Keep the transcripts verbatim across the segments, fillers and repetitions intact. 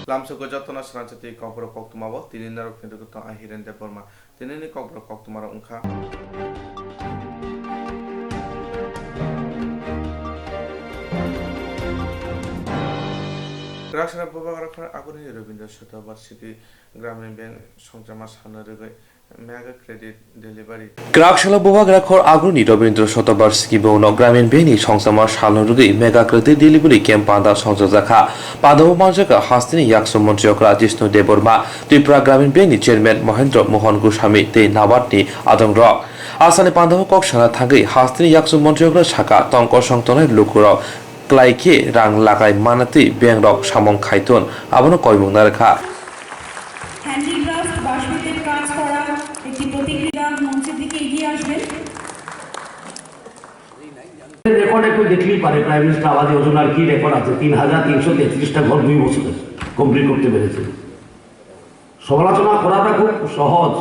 Lamsogo jotono srangsa tei kokborok koktwmao tini norokni rwgwi tong, ang Hiren Debbarma. Tinini kokborok koktwmarok wngkha. Kwraksala Bubagra Khor Agurni Rabindra Shatabarshiki Gramin Bank songchama salno rwgwi Mega Credit Delivery. Kwraksala Bubagra Khor Agurni Rabindra Shatabarshiki bongno Gramin Bank ni songchama salno rwgwi Mega Credit Delivery Camp panda songchajakha. Pandao manjakha hasteni yakso montriyokra Jishnu Debbarma, Tripura Gramin Bank ni Chairman Mohendra Mohan Goswami tei NABARD ni adongrok. Asani pandao kok sana thangwi hasteni yakso montriyokra saka tong kosong tongnai lukurok klai khe rang lagai manatwi bank rok samung khai ton, abono koimung narwkha. Handicraft বাঁশবেতের কাজ করা একটি প্রতিক্রিয়া মঞ্চের দিকে এগিয়ে আসবেন। রেকর্ড একটু দেখলেই পারে, প্রাইম মিনিস্টার আবাস যোজনার কি রেকর্ড আছে, তিন হাজার তিনশো তেত্রিশটা ঘর দুই বছরে কমপ্লিট করতে পেরেছে। সমালোচনা করাটা খুব সহজ,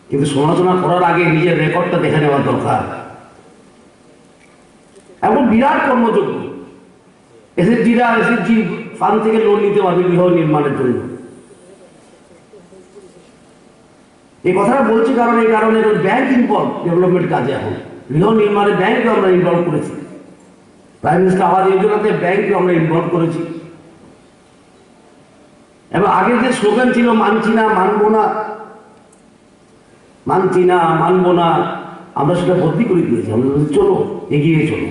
কিন্তু সমালোচনা করার আগে নিজের রেকর্ডটা দেখে নেওয়া দরকার। এমন বিরাট কর্মযজ্ঞ, এসএসজিরা এসএসজি ফান্ড থেকে লোন নিতে পারবে গৃহ নির্মাণের জন্য। এই কথাটা বলছি কারণ, এই কারণে এখন ব্যাংক ইনভলভ ডেভেলপমেন্ট কাজে। এখন গৃহ নির্মাণে ব্যাংককে আমরা ইনভলভ করেছি, প্রাইম মিনিস্টার আবাস যোজনাতে ব্যাংককে আমরা ইনভলভ করেছি। এবং আগের যে স্লোগান ছিল, "মানছি না, মানবো না, মানছি না, মানবো না", আমরা সেটা বদলি করে দিয়েছি। আমরা বলছি, "চলো, এগিয়ে চলো।"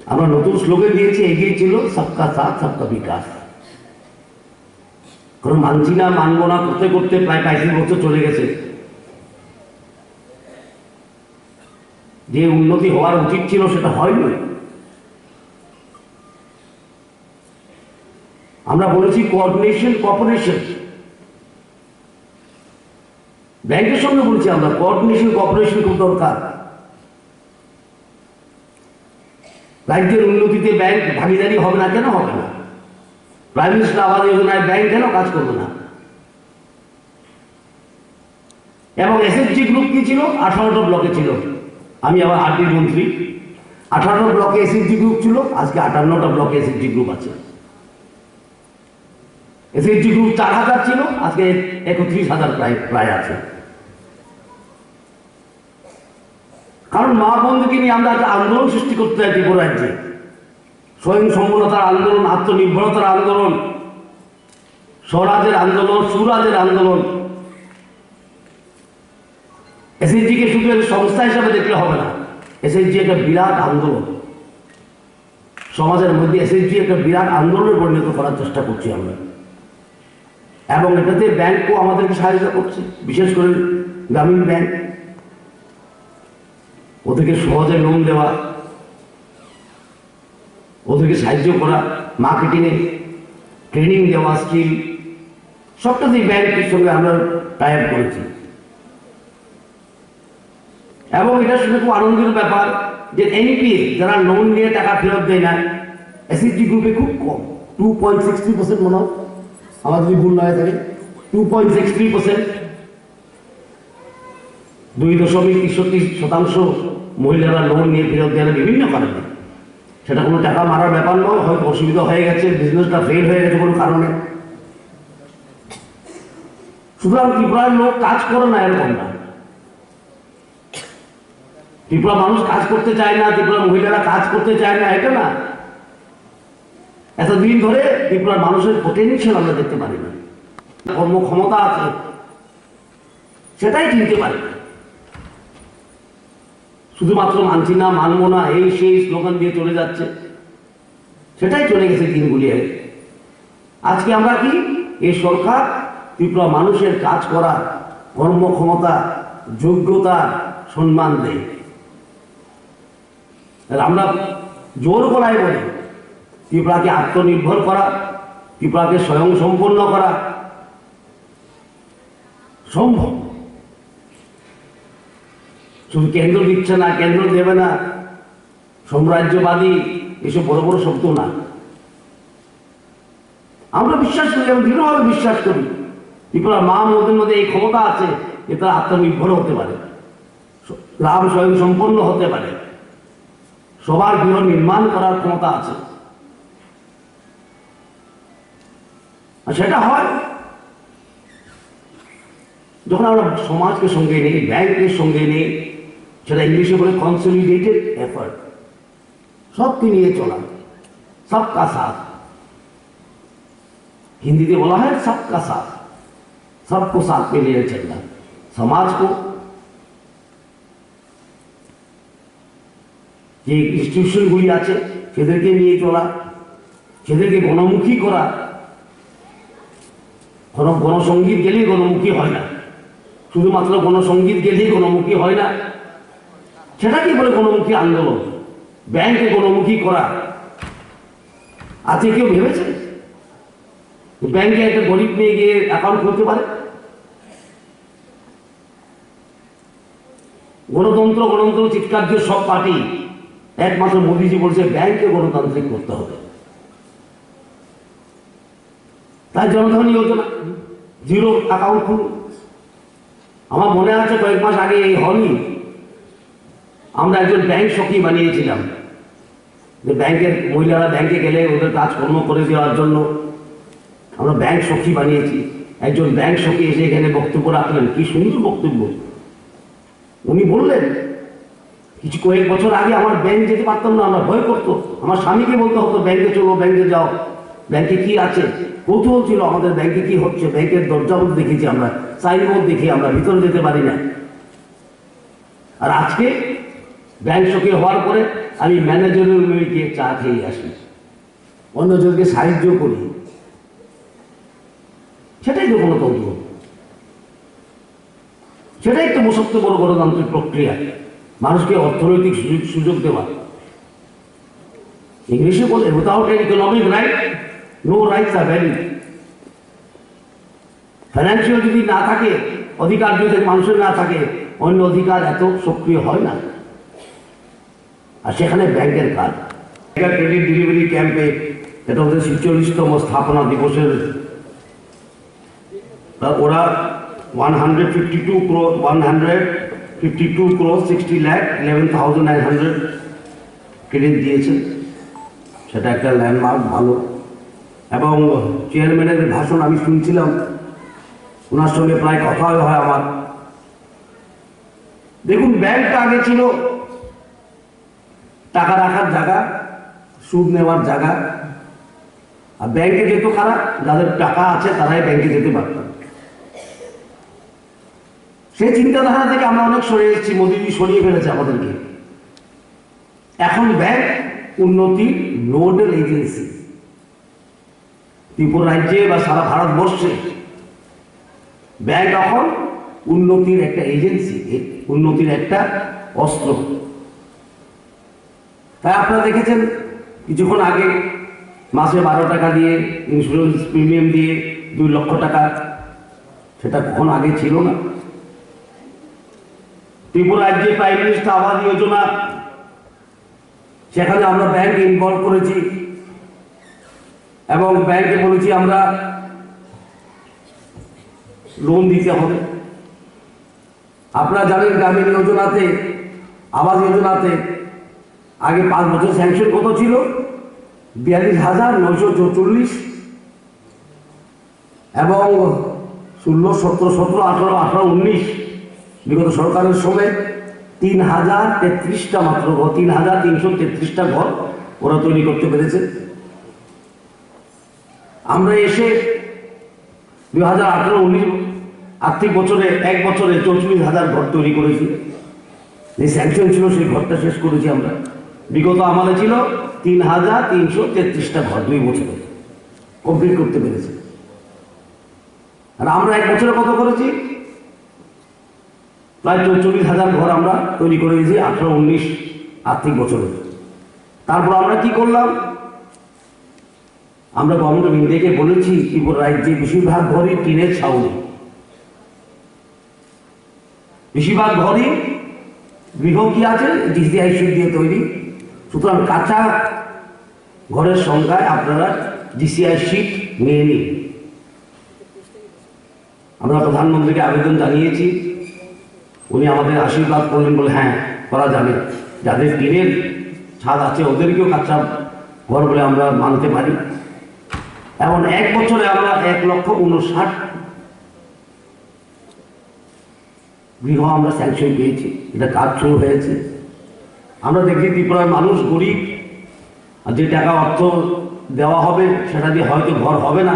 আমরা নতুন স্লোগান দিয়েছি, "এগিয়ে চলো, সবকা সাথ, সবকা বিকাশ।" কারণ মানছি না, মানবো না করতে করতে প্রায় পঁয়ত্রিশ বছর চলে গেছে। যে উন্নতি হওয়ার উচিত ছিল, সেটা হয়নি। আমরা বলেছি কোঅর্ডিনেশন, কোঅপারেশন। ব্যাংকের সঙ্গে বলেছি আমরা, কোঅর্ডিনেশন, কোঅপারেশন খুব দরকার। রাজ্যের উন্নতিতে ব্যাংক ভাগিদারি হবে না, কেন হবে না? প্রাইম মিনিস্টার আবাস যোজনায় ব্যাংক কেন কাজ করবে না? এবং এসএসজি গ্রুপ কি ছিল? আঠারোটা ব্লকে ছিল। আমি আবার আরডির মন্ত্রী। আঠারোটা ব্লকে এসএসজি গ্রুপ ছিল, আজকে আটান্নটা ব্লকে এসএসজি গ্রুপ আছে। এসএসজি গ্রুপ চার হাজার ছিল, আজকে একত্রিশ হাজার প্রায়, প্রায় আছে। কারণ মা বোনদেরকে নিয়ে আমরা একটা আন্দোলন সৃষ্টি করতে চাই ত্রিপুরা রাজ্যে। স্বয়ং সম্পূর্ণতার আন্দোলন, আত্মনির্ভরতার আন্দোলন, স্বরাজের আন্দোলন, সুরাজের আন্দোলন। এসএসজি কে শুধু একটা সংস্থা হিসাবে দেখলে হবে না, এসএসজি একটা বিরাট আন্দোলন। সমাজের মধ্যে এসএসজি একটা বিরাট আন্দোলনে পরিণত করার চেষ্টা করছি আমরা, এবং এটাতে ব্যাংকও আমাদেরকে সাহায্য করছে, বিশেষ করে গ্রামীণ ব্যাংক। ওদেরকে সহজে লোন দেওয়া, ওদেরকে সাহায্য করা, মার্কেটিংয়ে ট্রেনিং দেওয়া, স্কিল, সবটাতেই ব্যাংকের সঙ্গে আমরা টাই আপ করেছি। এবং এটা শুনে খুব আনন্দের ব্যাপার যে এনপিএ, যারা লোন নিয়ে টাকা ফেরত দেয় না, এসএসজি গ্রুপে খুব কম, two point six three percent মনে হয়, আমার যদি ভুল না হয়ে থাকে, two point six three percent. দুই দশমিক তেষট্টি শতাংশ মহিলারা লোন নিয়ে ফেরত দেন বিভিন্ন কারণে। সেটা কোনো টাকা মারার ব্যাপার নয়, হয়তো অসুবিধা হয়ে গেছে, বিজনেসটা ফেল হয়ে গেছে কোনো কারণে। সুতরাং ত্রিপুরার লোক কাজ করে না, এরকম না। ত্রিপুরা মানুষ কাজ করতে চায় না, ত্রিপুরা মহিলারা কাজ করতে চায় না, এটা না। এতদিন ধরে ত্রিপুরার মানুষের পটেনশিয়াল আমরা দেখতে পারি না, কর্মক্ষমতা আছে, সেটাই চিনতে পারি না। শুধুমাত্র মানছি না, মানবো না, এই সেই স্লোগান দিয়ে চলে যাচ্ছে, সেটাই চলে গেছে দিনগুলি। আজকে আমরা কি, এই সরকার ত্রিপুরা মানুষের কাজ করার কর্মক্ষমতা, যোগ্যতার সম্মান দেয়। আর আমরা জোর গলায় বলি, ত্রিপুরাকে আত্মনির্ভর করা, ত্রিপুরাকে স্বয়ং সম্পন্ন করা সম্ভব। শুধু কেন্দ্র দিচ্ছে না, কেন্দ্র দেবে না, সাম্রাজ্যবাদী, এসব বড় বড় শব্দ না। আমরা বিশ্বাস করি, আমরা দৃঢ়ভাবে বিশ্বাস করি, ত্রিপুরা মা বোনদের মধ্যে এই ক্ষমতা আছে যে তারা আত্মনির্ভর হতে পারে, লাভ স্বয়ং সম্পন্ন হতে পারে, সবার গৃহ নির্মাণ করার ক্ষমতা আছে। আর সেটা হয় যখন আমরা সমাজকে সঙ্গে নিই, ব্যাংককে সঙ্গে নিই, সেটা ইংলিশে বলে কনসলিডেটেড এফর্ট। সবকে নিয়ে চলা, সবকা সাথ। হিন্দিতে বলা হয় সবকা সাথ, সবকো সাথ মে লেনা চলনা। সমাজ কো যে ইনস্টিটিউশনগুলি আছে, সেদেরকে নিয়ে চলা, সেদেরকে গণমুখী করা। কোনো গণসংগীত গেলেই গণমুখী হয় না, শুধুমাত্র গণসংগীত গেলেই গণমুখী হয় না। সেটা কি বলে গণমুখী আন্দোলন? ব্যাংকে গণমুখী করা। আজকে কেউ ভেবেছে যে ব্যাংকে একটা গরিব মেয়ে গিয়ে অ্যাকাউন্ট খুলতে পারে? গণতন্ত্র, গণতন্ত্র চিৎকার দিয়ে সব পার্টি, একমাত্র মোদিজি বলছে ব্যাংকে গণতান্ত্রিক করতে হবে। তাই জনধন যোজনা, জিরো অ্যাকাউন্ট খুলুন। আমার মনে আছে কয়েক মাস আগে এই হলই আমরা একজন ব্যাংক সখী বানিয়েছিলাম, যে ব্যাংকের মহিলারা ব্যাংকে গেলে ওদের কাজকর্ম করে দেওয়ার জন্য আমরা ব্যাংক সখী বানিয়েছি। একজন ব্যাংক সখী এসে এখানে বক্তব্য রাখলেন, কি সুন্দর বক্তব্য। উনি বললেন, কিছু কয়েক বছর আগে আমার ব্যাংক যেতে পারতাম না, আমার ভয় করতো। আমার স্বামীকে বলতে হতো, "ব্যাংকে চলো, ব্যাংকে যাও, ব্যাংকে কি আছে?" কৌতূহল ছিল আমাদের, ব্যাংকে কি হচ্ছে, ব্যাংকের দরজা বন্ধ দেখেছি আমরা, সাইনবোর্ড দেখি আমরা, ভিতরে যেতে পারি না। আর আজকে ব্যাংক সখী হওয়ার পরে আমি ম্যানেজারের রুমে গিয়ে চা খেয়ে আসি, অন্যজনকে সাহায্য করি। সেটাই তো গণতন্ত্র, সেটাই তো সবচেয়ে বড় গণতান্ত্রিক প্রক্রিয়া, মানুষকে অর্থনৈতিক সুযোগ সুযোগ দেওয়া। ইংলিশে বলে, "Without an economic right, no rights are valid।" Financial যদি না থাকে, অধিকার যদি মানুষের না থাকে, অন্য অধিকার এত সক্রিয় হয় না। আর সেখানে ব্যাংকের কাজ। এটা ক্রেডিট ডেলিভারি ক্যাম্পে, এটা ওদের ছেচল্লিশতম স্থাপনা দিবসের, তা ওরা one hundred fifty two crore, one hundred fifty two crore sixty lakh eleven thousand nine hundred credit দিয়েছে। সেটা একটা ল্যান্ডমার্ক, ভালো। এবং চেয়ারম্যানের ভাষণ আমি শুনছিলাম, ওনার সঙ্গে প্রায় কথা হয় আমার। দেখুন, ব্যাংকটা আগে ছিল টাকা রাখার জায়গা, সুদ নেওয়ার জায়গা। আর ব্যাংকে যেত কারা? যাদের টাকা আছে, তারাই ব্যাংকে যেতে পারত। সেই চিন্তাধারা থেকে আমরা অনেক সরে এসেছি, মোদীজি সরিয়ে ফেলেছে আমাদেরকে। এখন ব্যাংক উন্নতির নোডাল এজেন্সি। ত্রিপুরা রাজ্যে বা সারা ভারতবর্ষে ব্যাংক এখন উন্নতির একটা এজেন্সি, এ-, উন্নতির একটা অস্ত্র। তাই আপনারা দেখেছেন কিছুক্ষণ আগে মাসে বারো টাকা দিয়ে, ইন্স্যুরেন্স প্রিমিয়াম দিয়ে দুই লক্ষ টাকা, সেটা কখনো আগে ছিল না। ত্রিপুরা রাজ্যে প্রাইম মিনিস্টার আবাস যোজনা, সেখানে আমরা ব্যাংক ইনভলভ করেছি এবং ব্যাংকে বলেছি আমরা লোন দিতে হবে। আপনারা জানেন, গ্রামীণ যোজনাতে, আবাস যোজনাতে আগে পাঁচ বছর স্যাংশন কত ছিল? বিয়াল্লিশ হাজার নয়শো চৌচল্লিশ। এবং ষোলো, সতেরো, সতেরো, আঠারো, আঠারো, উনিশ, বিগত সরকারের সময় তিন হাজার তেত্রিশটা মাত্র ঘর, তিন হাজার তিনশো তেত্রিশটা ঘর ওরা তৈরি করতে পেরেছে। আমরা এসে দুই হাজার আঠারো উনিশ আর্থিক বছরে, এক বছরে চৌচল্লিশ হাজার ঘর তৈরি করেছি। যে স্যাংশন ছিল, সেই ঘরটা শেষ করেছি আমরা। বিগত আমলে ছিল তিন হাজার তিনশো তেত্রিশটা ঘর, দুই বছরে কমপ্লিট করতে পেরেছি। আর আমরা এক বছরে কত করেছি? প্রায় চৌচল্লিশ হাজার ঘর আমরা তৈরি করে দিয়েছি আঠারো উনিশ আর্থিক বছরে। তারপর আমরা কি করলাম? আমরা গভর্নমেন্ট অফ ইন্ডিয়াকে বলেছি, ত্রিপুরা রাজ্যে বেশিরভাগ ঘরই টিনের ছাউনি, বেশিরভাগ ঘরই গৃহ কি আছে, ডিসিআই শিট দিয়ে তৈরি। সুতরাং কাঁচা ঘরের সংখ্যায় আপনারা ডিসিআই শিট নিয়ে নিন। আমরা প্রধানমন্ত্রীকে আবেদন জানিয়েছি, উনি আমাদের আশীর্বাদ করলেন, বলে, "হ্যাঁ, করা যাবে, যাদের টিনের ছাদ আছে, ওদেরকেও কাঁচা ঘর বলে আমরা মানতে পারি।" এমন এক বছরে আমরা এক লক্ষ ঊনষাট গৃহ আমরা স্যাংশন পেয়েছি। এটা কাজ শুরু হয়েছে। আমরা দেখি ত্রিপুরার মানুষ গরিব, আর যে টাকা অর্থ দেওয়া হবে সেটা দিয়ে হয়তো ঘর হবে না।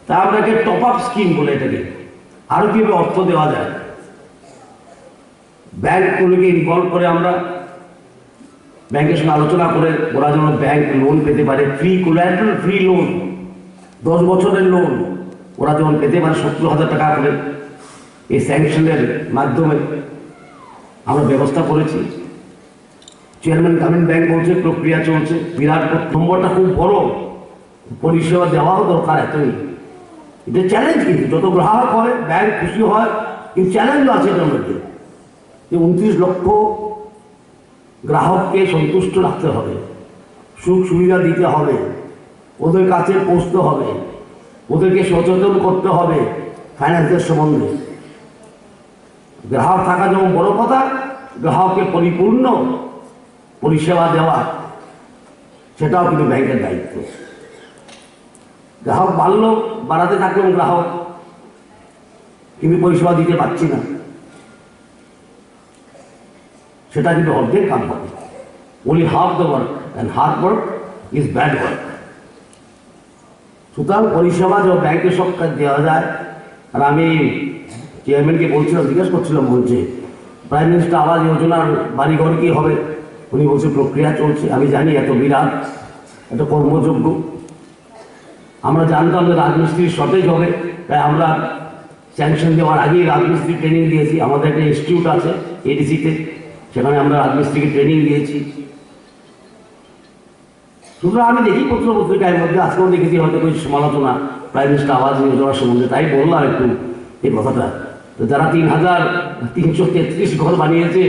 তা আমরা একটা টপ আপ স্কিম বলে এটাকে, আরো কিভাবে অর্থ দেওয়া যায়। ব্যাংকগুলোকে ইনভলভ করে আমরা ব্যাংকের সঙ্গে আলোচনা করে ওরা যেন ব্যাংক লোন পেতে পারে, ফ্রি কোল্যাটারাল ফ্রি লোন, দশ বছরের লোন ওরা যেমন পেতে পারে সত্তর হাজার টাকা করে। এই স্যাংশনের মাধ্যমে আমরা ব্যবস্থা করেছি। চেয়ারম্যান গ্রামীণ ব্যাংক বলছে প্রক্রিয়া চলছে, বিরাট বড়, নম্বরটা খুব বড়, পরিষেবা দেওয়াও দরকার এতই। এটা চ্যালেঞ্জ, কিন্তু যত গ্রাহক হয় ব্যাংক খুশি হয়, কিন্তু চ্যালেঞ্জও আছে এটার মধ্যে, যে ঊনত্রিশ লক্ষ গ্রাহককে সন্তুষ্ট রাখতে হবে, সুখ সুবিধা দিতে হবে, ওদের কাছে পৌঁছতে হবে, ওদেরকে সচেতন করতে হবে ফাইন্যান্সের সম্বন্ধে। গ্রাহক থাকা যেমন বড় কথা, গ্রাহককে পরিপূর্ণ পরিষেবা দেওয়া, সেটাও কিন্তু ব্যাংকের দায়িত্ব। গ্রাহক বাড়লো, বাড়াতে থাকলাম গ্রাহক, কিন্তু পরিষেবা দিতে পারছি না, সেটা কিন্তু অর্ধেক কাম হবে। Only half the work, and hard work is bad work. সুতরাং পরিষেবা যে ব্যাংকের সব কাজ দেওয়া যায়। আর আমি চেয়ারম্যানকে বলছিলাম, জিজ্ঞেস করছিলাম মঞ্চে, প্রাইম মিনিস্টার আবাস যোজনার বাড়িঘর কি হবে? উনি বলছে প্রক্রিয়া চলছে। আমি জানি এত বিরাট, এত কর্মযোগ্য। আমরা জানতাম যে রাজমিস্ত্রির শর্টেজ হবে, তাই আমরা স্যাংশন দেওয়ার আগেই রাজমিস্ত্রি ট্রেনিং দিয়েছি। আমাদের একটা ইনস্টিটিউট আছে এডিসিতে, সেখানে আমরা রাজমিস্ত্রিকে ট্রেনিং দিয়েছি। সুতরাং আমি দেখি পত্র পত্রিকার মধ্যে, আজকেও দেখেছি হয়তো কিছু সমালোচনা প্রাইম মিনিস্টার আবাস যোজনা সম্বন্ধে, তাই বললাম একটু এই কথাটা। তো যারা তিন হাজার তিনশো তেত্রিশ ঘর বানিয়েছে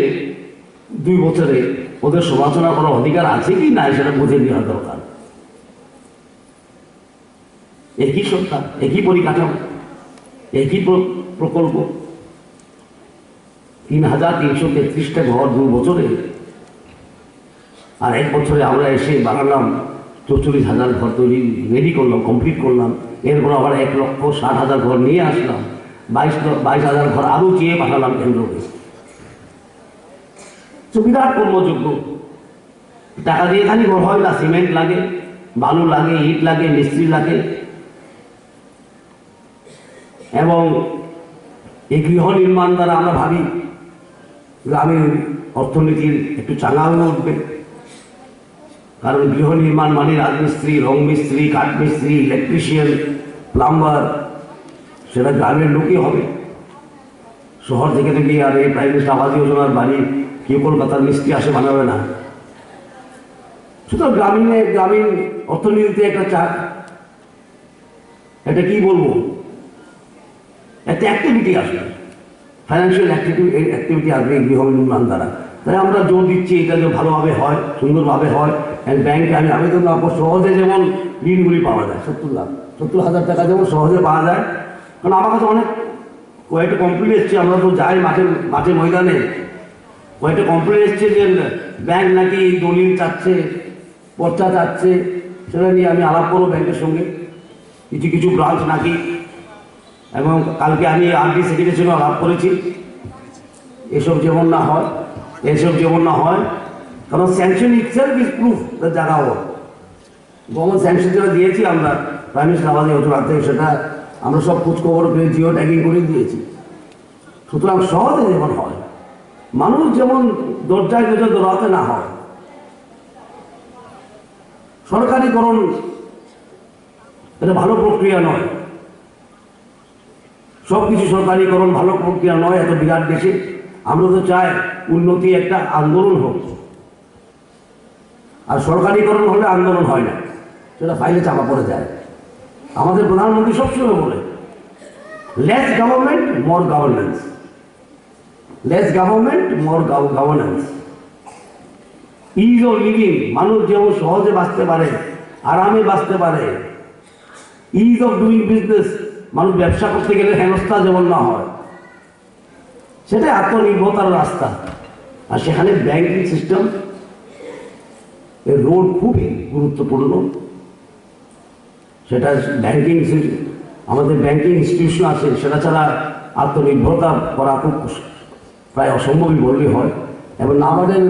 দুই বছরে, ওদের সমালোচনা করার অধিকার আছে কি নাই সেটা বুঝে নেওয়া দরকার। একই সরকার, একই পরিকাঠামো, একই প্র-, প্রকল্প। তিন হাজার তিনশো তেত্রিশটা ঘর দু বছরে, আর এক বছরে আমরা এসে বানালাম চৌচল্লিশ হাজার ঘর তৈরি, রেডি করলাম, কমপ্লিট করলাম। এরপর আবার এক লক্ষ ষাট হাজার ঘর নিয়ে আসলাম, বাইশ ল-, বাইশ হাজার ঘর আরও চেয়ে পাঠালাম কেন্দ্রকে। তো বিরাট কর্মযোগ্য। টাকা দিয়ে খালি ঘর হয় না, সিমেন্ট লাগে, বালু লাগে, ইট লাগে, মিস্ত্রি লাগে। এবং এই গৃহ নির্মাণ দ্বারা আমরা ভাবি গ্রামীণ অর্থনীতির একটু চাঙ্গা হয়ে উঠবে। কারণ গৃহ নির্মাণ মানে রাজমিস্ত্রি, রং মিস্ত্রি, কাঠ মিস্ত্রি, ইলেকট্রিশিয়ান, প্লাম্বার, সেটা গ্রামের লোকই হবে। শহর থেকে তো গিয়ে আর এই প্রাইম মিনিস্টার আবাস যোজনার বাড়ি কেউ কলকাতার মিস্ত্রি আসে বানাবে না। সুতরাং গ্রামীণে, গ্রামীণ অর্থনীতিতে একটা চা-, একটা কি বলবো, একটা অ্যাক্টিভিটি আসবে, ফাইন্যান্সিয়াল অ্যাক্টিভিটি, অ্যাক্টিভিটি আসবে এই গৃহ নির্মাণ দ্বারা। তাই আমরা জোর দিচ্ছি এটা যে ভালোভাবে হয়, সুন্দরভাবে হয়। And ব্যাংকে আমি আবেদন রাখবো, সহজে যেমন ঋণগুলি পাওয়া যায়, সত্তর লাখ, সত্তর হাজার টাকা যেমন সহজে পাওয়া যায়। কারণ আমার কাছে অনেক, কয়েকটা কমপ্লেন এসছে, আমরা তো যাই মাঠে, মাঠে ময়দানে, কয়েকটা কমপ্লেন এসছে যে ব্যাংক নাকি দলিল চাচ্ছে, পর্চা চাচ্ছে, সেটা নিয়ে আমি আলাপ করবো ব্যাংকের সঙ্গে। কিছু কিছু ব্রাঞ্চ নাকি, এবং কালকে আমি আরডি সেক্রেটারির সঙ্গে আলাপ করেছি, এসব যেমন না হয়, এসব যেমন না হয়, কারণ sanction itself is proof that জায়গা ওর। গভর্নমেন্ট স্যাংশন যেটা দিয়েছি আমরা, প্রাইম মিনিস্টার আবাস যোজনা থেকে, সেটা আমরা সব খোঁজ খবর পেয়ে জিও ট্যাগিং করে দিয়েছি। সুতরাং সহজে যেমন হয়, মানুষ যেমন দরজায় দরজায় দৌড়াতে না হয়। সরকারিকরণ এটা ভালো প্রক্রিয়া নয়, সব কিছু সরকারিকরণ ভালো প্রক্রিয়া নয়। এত বিরাট দেশে আমরা তো চাই উন্নতি একটা আন্দোলন হোক। আর সরকারিকরণ হলে আন্দোলন হয় না, সেটা ফাইলে চাপা পড়ে যায়। আমাদের প্রধানমন্ত্রী সবসময় বলে, less government, more governance, less government, more governance, ease of living, মানুষ যেমন সহজে বাঁচতে পারে, আরামে বাঁচতে পারে, ease of doing business, মানুষ ব্যবসা করতে গেলে হেনস্থা যেমন না হয়, সেটাই আত্মনির্ভরতার রাস্তা। আর সেখানে ব্যাংকিং সিস্টেম, এর রোল খুবই গুরুত্বপূর্ণ। সেটা ব্যাংকিং সি-, আমাদের ব্যাংকিং ইনস্টিটিউশন আছে, সেটা ছাড়া আত্মনির্ভরতা করা খুব প্রায় অসম্ভবই বললেই হয়। এবং নাবার্ডের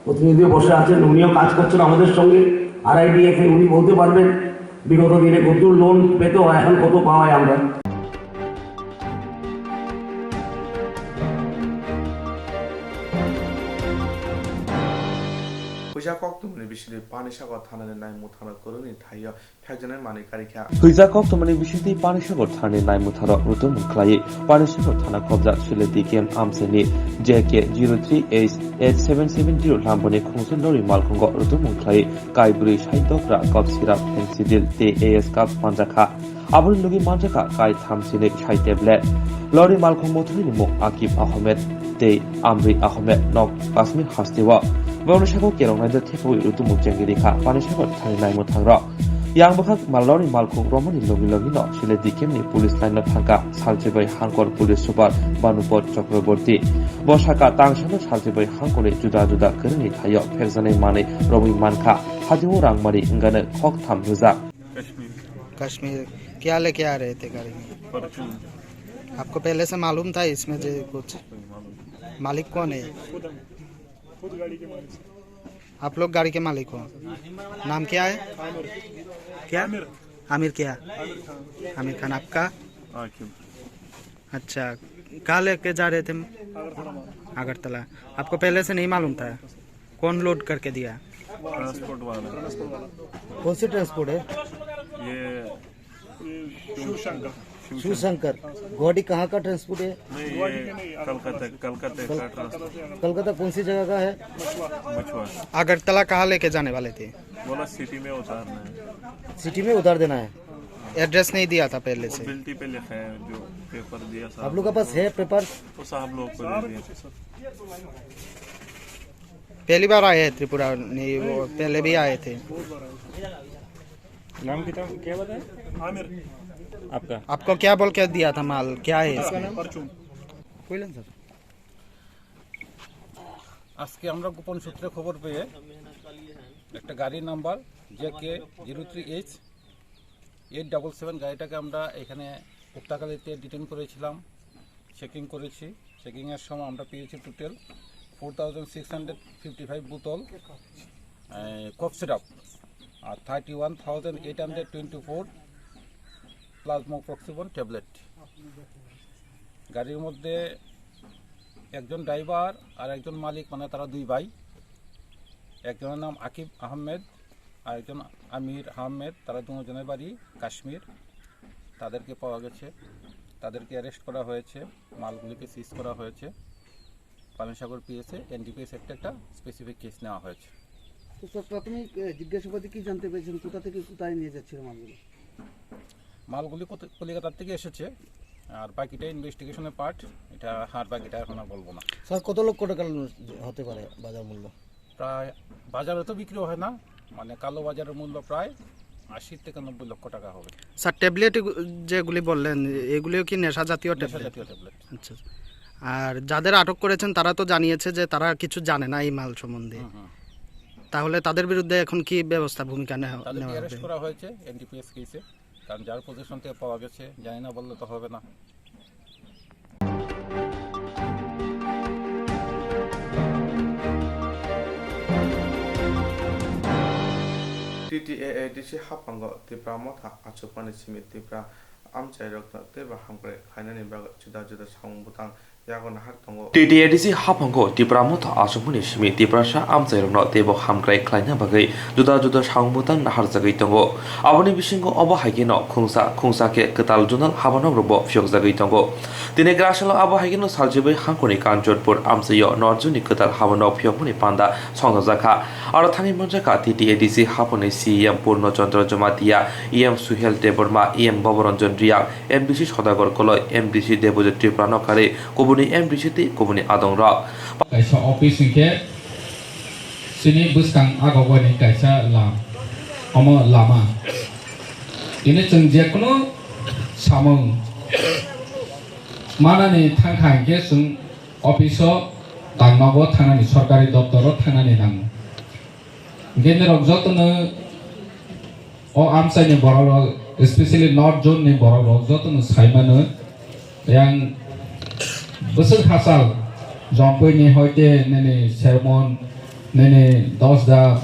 প্রতিনিধিও বসে আছেন, উনিও কাজ করছেন আমাদের সঙ্গে। আরআইডিএফ এ উনি বলতে পারবেন বিগত দিনে কত লোন পেতে হয়, এখন কত পাওয়ায় আমরা। Puisa kok tongmani bisingtwi Panisagar thanani naimung thana kwrwngni thaio phekjaknai manwi karikha. Huijak koktwmani bisingtwi Panisagar thanani naimung tharo rutumung khlaiwi Panisagar thana khobjak Sileti camp amchaini J K zero three H eight seven seven zero lamboni khungsa lori malkhungo rutumung khlaiwi kai bwrwi sai dokra kop sirap phensidil tei A S cup manjakha. Aboni logi manjakha kai thamsinwi sai tablet. Lori malkhung mothorni mung Akib Ahmed tei Amri Ahmed nok Kashmir hasteo. Borokni saka kerong naida thepawi rutumung chengwi rikha Panisagar thani naimung thangrok. Yang bwkhak mal lori malkhung romani logi logi no Sileti camp ni police line no thangkha Salchibai Hangkor police super Banupot Chakraborty. Bo saka tangsano Salchibai Hangkor ni juda juda kwrwngni thaio phekjaknai manwi romwi mankha. Hajingo rangmari wngano khok tham rwjak. Kashmir. कश्मीर। क्या लेके आ रहे थे गाड़ी में? परचून। आपको पहले से मालूम था इसमें जो कुछ? नहीं मालूम। मालिक कौन है? खुद हम, खुद गाड़ी के मालिक हैं। आप लोग गाड़ी के मालिक हो? नाम क्या है? आमिर। क्या? आमिर। आमिर क्या? आमिर खान। आमिर खान। आपका? आकिब। अच्छा, कहाँ लेके जा रहे थे? अगरतला। अगरतला। आपको पहले से नहीं मालूम था? कौन लोड करके दिया? ट्रांसपोर्ट वाला। कौन सी ट्रांसपोर्ट है? ये शिव शंकर। शिव शंकर। गुवाहाटी कहाँ का ट्रांसपोर्ट है? नहीं, ये कलकत्ता, कलकत्ता का ट्रांसपोर्ट। कलकत्ता कौन सी जगह का है? मछुआ। अगरतला कहाँ लेके जाने वाले थे? बोला सिटी में उतारना है। सिटी में उतार देना है। एड्रेस नहीं दिया था पहले से। बिल्टी पे लिखा है, जो पेपर दिया साहब। आप लोग के पास है पेपर? वो साहब लोग को दे दिया। पहली बार आए हैं त्रिपुरा, नहीं, वो पहले भी आए थे। नाम कितना, क्या बताया? आमिर। आपका? आपको क्या बोल के दिया था माल, क्या है इसमें? परचून। কইলেন স্যার। আজকে আমরা গোপন সূত্রে খবর পেয়ে একটা গাড়ির number J K zero three H eight double seven গাড়িটাকে আমরা এখানে উক্তাকালিতে ডিটেন করেছিলাম, চেকিং করেছি। চেকিংয়ের সময় আমরা পেয়েছি total four thousand six hundred fifty five বোতল, আহ, কফ সিরাপ আর thirty one thousand eight hundred twenty four প্লাজমোপ্রোক্সিবন ট্যাবলেট। গাড়ির মধ্যে একজন ড্রাইভার আর একজন মালিক, মানে তারা দুই ভাই। একজনের নাম আকিব আহমেদ আর একজন আমির আহমেদ, তারা দুজনের বাড়ি কাশ্মীর। তাদেরকে পাওয়া গেছে, তাদেরকে অ্যারেস্ট করা হয়েছে, মালগুলিকে সিজ করা হয়েছে। পানিসাগর পিএসএ এনডিপিএস একটা একটা স্পেসিফিক কেস নেওয়া হয়েছে। তো স্যার, প্রাথমিক, এ, জিজ্ঞাসাবাদে কি জানতে পেরেছেন, কোথা থেকে কোথায় নিয়ে যাচ্ছিল মালগুলো? মালগুলি কত-, কলিকাতার থেকে এসেছে, আর বাকিটা ইনভেস্টিগেশনের পার্ট, এটা আর বাকিটা এখন আর বলবো না। স্যার, কত লক্ষ টাকা হতে পারে বাজার মূল্য? প্রায়, বাজারে তো বিক্রি হয় না, মানে কালো বাজারের মূল্য প্রায় আশি থেকে নব্বই লক্ষ টাকা হবে। স্যার, ট্যাবলেট এগু-, যেগুলি বললেন, এগুলিও কি নেশা জাতীয় নেশা ট্যাবলেট? জাতীয় ট্যাবলেট। আচ্ছা। আর যাদের আটক করেছেন, তারা তো জানিয়েছে যে তারা কিছু জানে না এই মাল সম্বন্ধে। হুম, হুম। তাহলে তাদের বিরুদ্ধে এখন কি ব্যবস্থা, ভূমিকা নেওয়া, তাদেরকে নেওয়া অ্যারেস্ট হবে? করা হয়েছে এনডিপিএস কেসে, কারণ যার পজিশন থেকে পাওয়া গেছে, জানি না বললে তো হবে না। T T A A D C haphango Tipra Motha achukmani simi Tipra amchairokno teibo hamkrai khlainani bagwi juda juda samung bwtang yago nahar tongo. T T A D C haphango Tipra Motha achukmani simi Tiprasa amchairokno teibo hamkrai khlaina bagwi juda juda samung bwtang naharjagwi tongo. Aboni bisingo obo hai kheno khungsa khungsa khe kwtal zonal habanok rokbo phiyokjagwi tongo. Tini Grasalo abo hai kheno Salchibai hangkoni Kanchanpur amchaio norjuni kwtal habanok phiyokmani panda songjajakha. Aro thangwi manjakha T T A D C haphangni C E M Purno Chandra Jamatia, E M Suhel Debbarma, E M Bhabaranjan Reang, M D C Sodagar Koloi, M D C Debojit Tripura no karwi kubuni M D C tei kubuni adongrok. Kaisa office hwnkhe chini bwskang agogoni kaisa lam, omo lama. Tini chwng jekunu samung manani thangkha hinkhe chwng office o tangmago thangnani, sorkari doptoro thangnani nango. Hinkhe norok jotono O amchaini borok rok, especially North Zone ni borok rok joto no sai mano. Yang bwswk hachal, Jompui ni hoite nini Sermon, nini Dosda,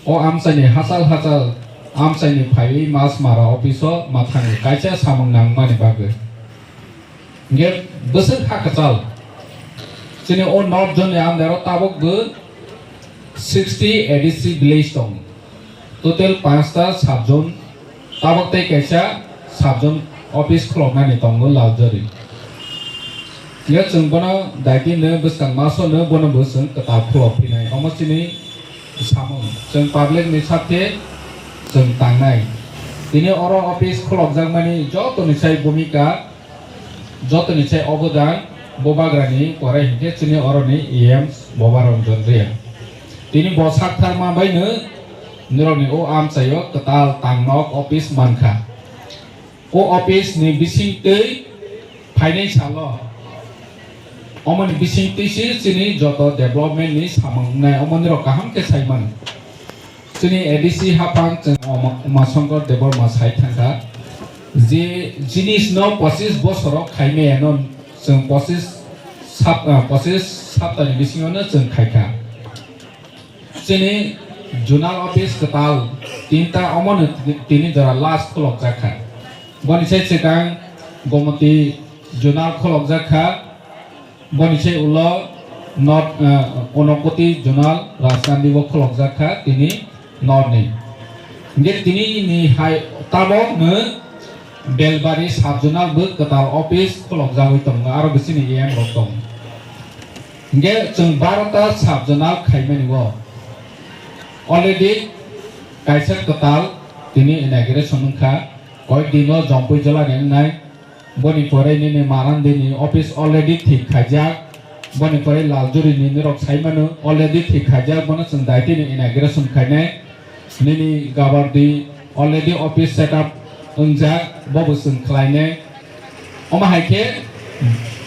o amchaini hachal hachal amchaini phaiwi mas mara office o mathangwi kaisa samung nangmani bagwi. Hingke bwswk ha kwchal. Chini o North Zone ni under o tabuk bo sixty A D C village tong. Total panchta sub zone, tabuk tei kaisa sub zone office khuloknani tongo Laljori. Hingke chwng bono daitino bwskang masono bono bo chwng kwtal khulok phinai. Omo chini samung. Chwng public ni sakhe chwng tangnai. Tini oro office khulokjakmani jotoni sai bhumika, jotoni sai obodan Bubagrani korai hinkhe chini oroni E M Boba Ranjan Reang. Tini bo sakthar ma baino nirokni o amchaio kwtal tangnok office mankha. O office ni bisingtwi phainai salo omoni bisingtwi se chini joto development ni samung wngnai, omonirok kaham khe sai mano. Chini A D C haphang chwng Uma, Umashankar Debbarma sai thangkha, je jinis no pochis bosoro khaimaya no chwng pochis sap-, ah, pochis saptani bisingo no chwng khaikha. Chini zonal office kwtal tinta omono tini jora last khulokjakha. Boni sai swkang Gomoti zonal khulokjakha. Boni se ulo North, eh, Unakoti Zonal Rajkandi o khulokjak kha tini North ni. Hingke tini ni hai tabok no Belbari Sub Zonal bo kwtal office khulokjagwi tongo, aro bisini E M rok tongo. Hingke chwng barota Sub Zonal khaimani o already kaisa kwtal tini inauguration wngkha, koik din o Jompui Jola ni wngnai. Boni pore nini Marandi ni office already thik khaijak. Boni pore Laljuri ni norok sai mano already thik khaijak. Bono chwng daitino inauguration khainai. Nini Gabardi already office set up wngjak. Bobo chwng khlainai. Omo hai khe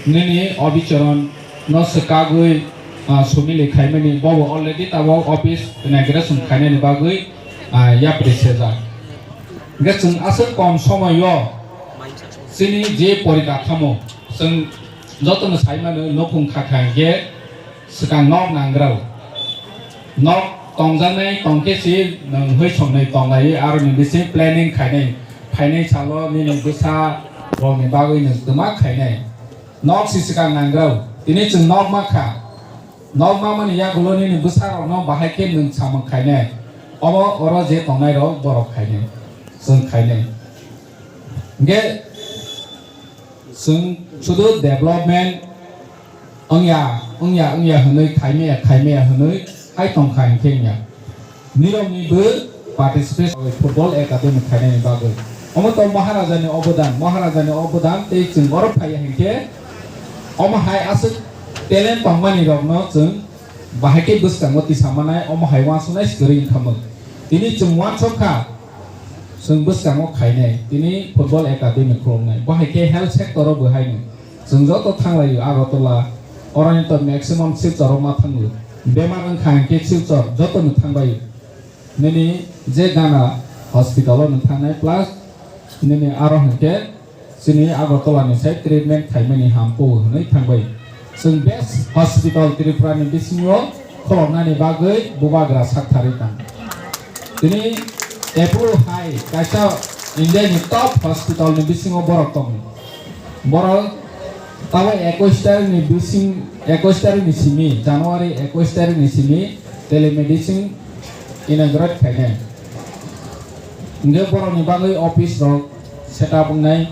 nini Obicharan no swkagwi, ah, sumili khaimani. Bobo already tabok office inauguration khainani bagwi, ah, yapri sejak. Hingke chwng aswk kom somoio chini je porikathamo, chwng jotono sai mano, nukhung kha kha hingke swkang nok nangrao. Nok tongjaknai tongkhe se nwng hoi songnai tonglai, aroni bising planning khainai, phainai salo nini bwsa rokni bagwi nwng twma khainai. Nok se swkang nangrao. Tini chwng nok ma kha. Nok mamani yagulo nini bwsarokno bahai khe nwng samung khainai. Obo oro je tongnairok borok khainai, chwng khainai. Hingke chwng sudu development wngya, wngya, wngya hwnwi, khaimaya, khaimaya hwnwi hai tongkha hinkhe wngya. Nirokni bo participation football academy khainani bagwi. Omo to Maharajani obodan, Maharajani obodan tei chwng oro phaiya hinkhe omo hai aswk talent tongmani rokno chwng bahai khe bwskango tisa manai, omo hai uansuknai swrwng wngkha mwng. Tini chwng uansuk kha, chwng bwskango khainai, tini football academy khuloknai, bo hai khe health sector o bo haino. Chwng joto thanglaio Agartala, oroni to maximum Silchar o ma thango. Bemar wngkha hinkhe Silchar jotono thangbaio. Nini je gana hospital o nwng thangnai, plus nini aro hinkhe chini Agartala ni sai treatment khaimani hamkuk hwnwi thangbai. Chwng best hospital Tripura ni bisingo khuloknani bagwi bubagra saktharwi tong. Tini Apollo hai kaisa India ni top hospital ni bisingo borok tongo. Borok tamo ekwis tarikh ni bising, ekwis tarikh ni simi, January ekwis tarikh ni simi telemedicine inaugurate khainai. Hingke borokni bagwi office rok setup wngnai,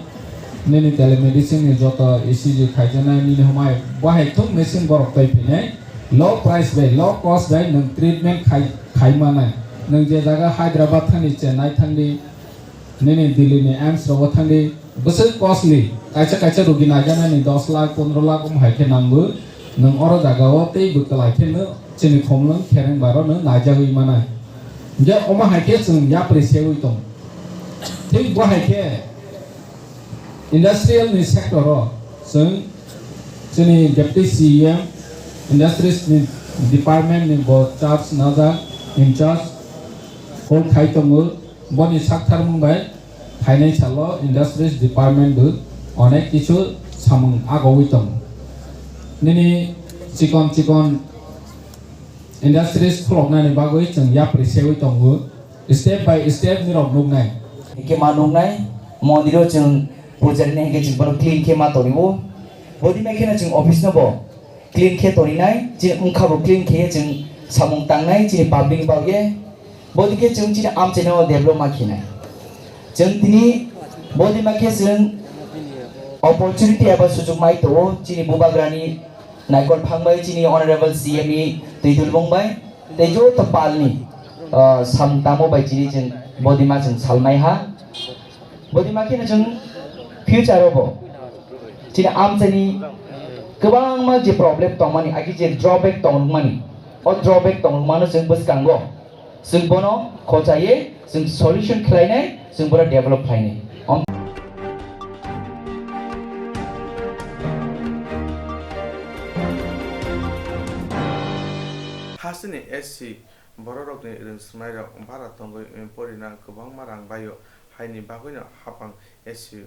nini telemedicine ni joto E C G khaijaknai, nini humai bahai thung machine borok tei phinai, low price bai, low cost bai nwng treatment khai, khai manai. Nwng je jaga Hyderabad thangdi, Chennai thangdi, nini Delhi ni A I I M S rogo thangdi, bwswk costly, kaisa kaisa rogi naijaknani dos lakh, pondro lakh omo hai khe nango, nwng oro jaga o tei bwkhalai khe no chini khomlwng khereng baro no naijagwi manai. Hingke omo hai khe chwng yapri sewi tong. Thik bo hai khe industrial ni sector o chwng chini Deputy C E M, industries ni department ni bo charge najak, in charge. Call khai tongo, boni saktharmung bai phainai salo Industries Department bo onek kisu samung agogwi tongo. Nini chikon chikon industries khuloknani bagwi chwng yapri sewi tongo, step by step nirok nuknai. Hingke ma nuknai, mondiro chwng pujarini hingke chwng bono clean khe ma tongo. Bodi mai kheno chwng office no bo clean khe toninai, chini wngkha bo clean khe chwng samung tangnai chini public bagwi. Bodi khe chwng chini amchaino develop ma khinai. Chwng tini bodi ma khe chwng opportunity eba sujuk mai tongo chini bubagrani naikol phang bai chini honorable C M ni twi dulbung bai tei joto palni, ah, samung tangmo bai chini chwng bodi ma chwng salmai ha. Bodi ma kheno chwng future o bo chini amchaini kwbangma je problem tongmani, agi je drawback tongmani, o drawback tongmano chwng bwskango chwng bono khochaiwi chwng solution khlainai, chwng bono develop khlainai. Om- Hasteni S C bororokni rwngswknairok bara tongwi porina kwbangma rang baio, haini bagwino haphang S C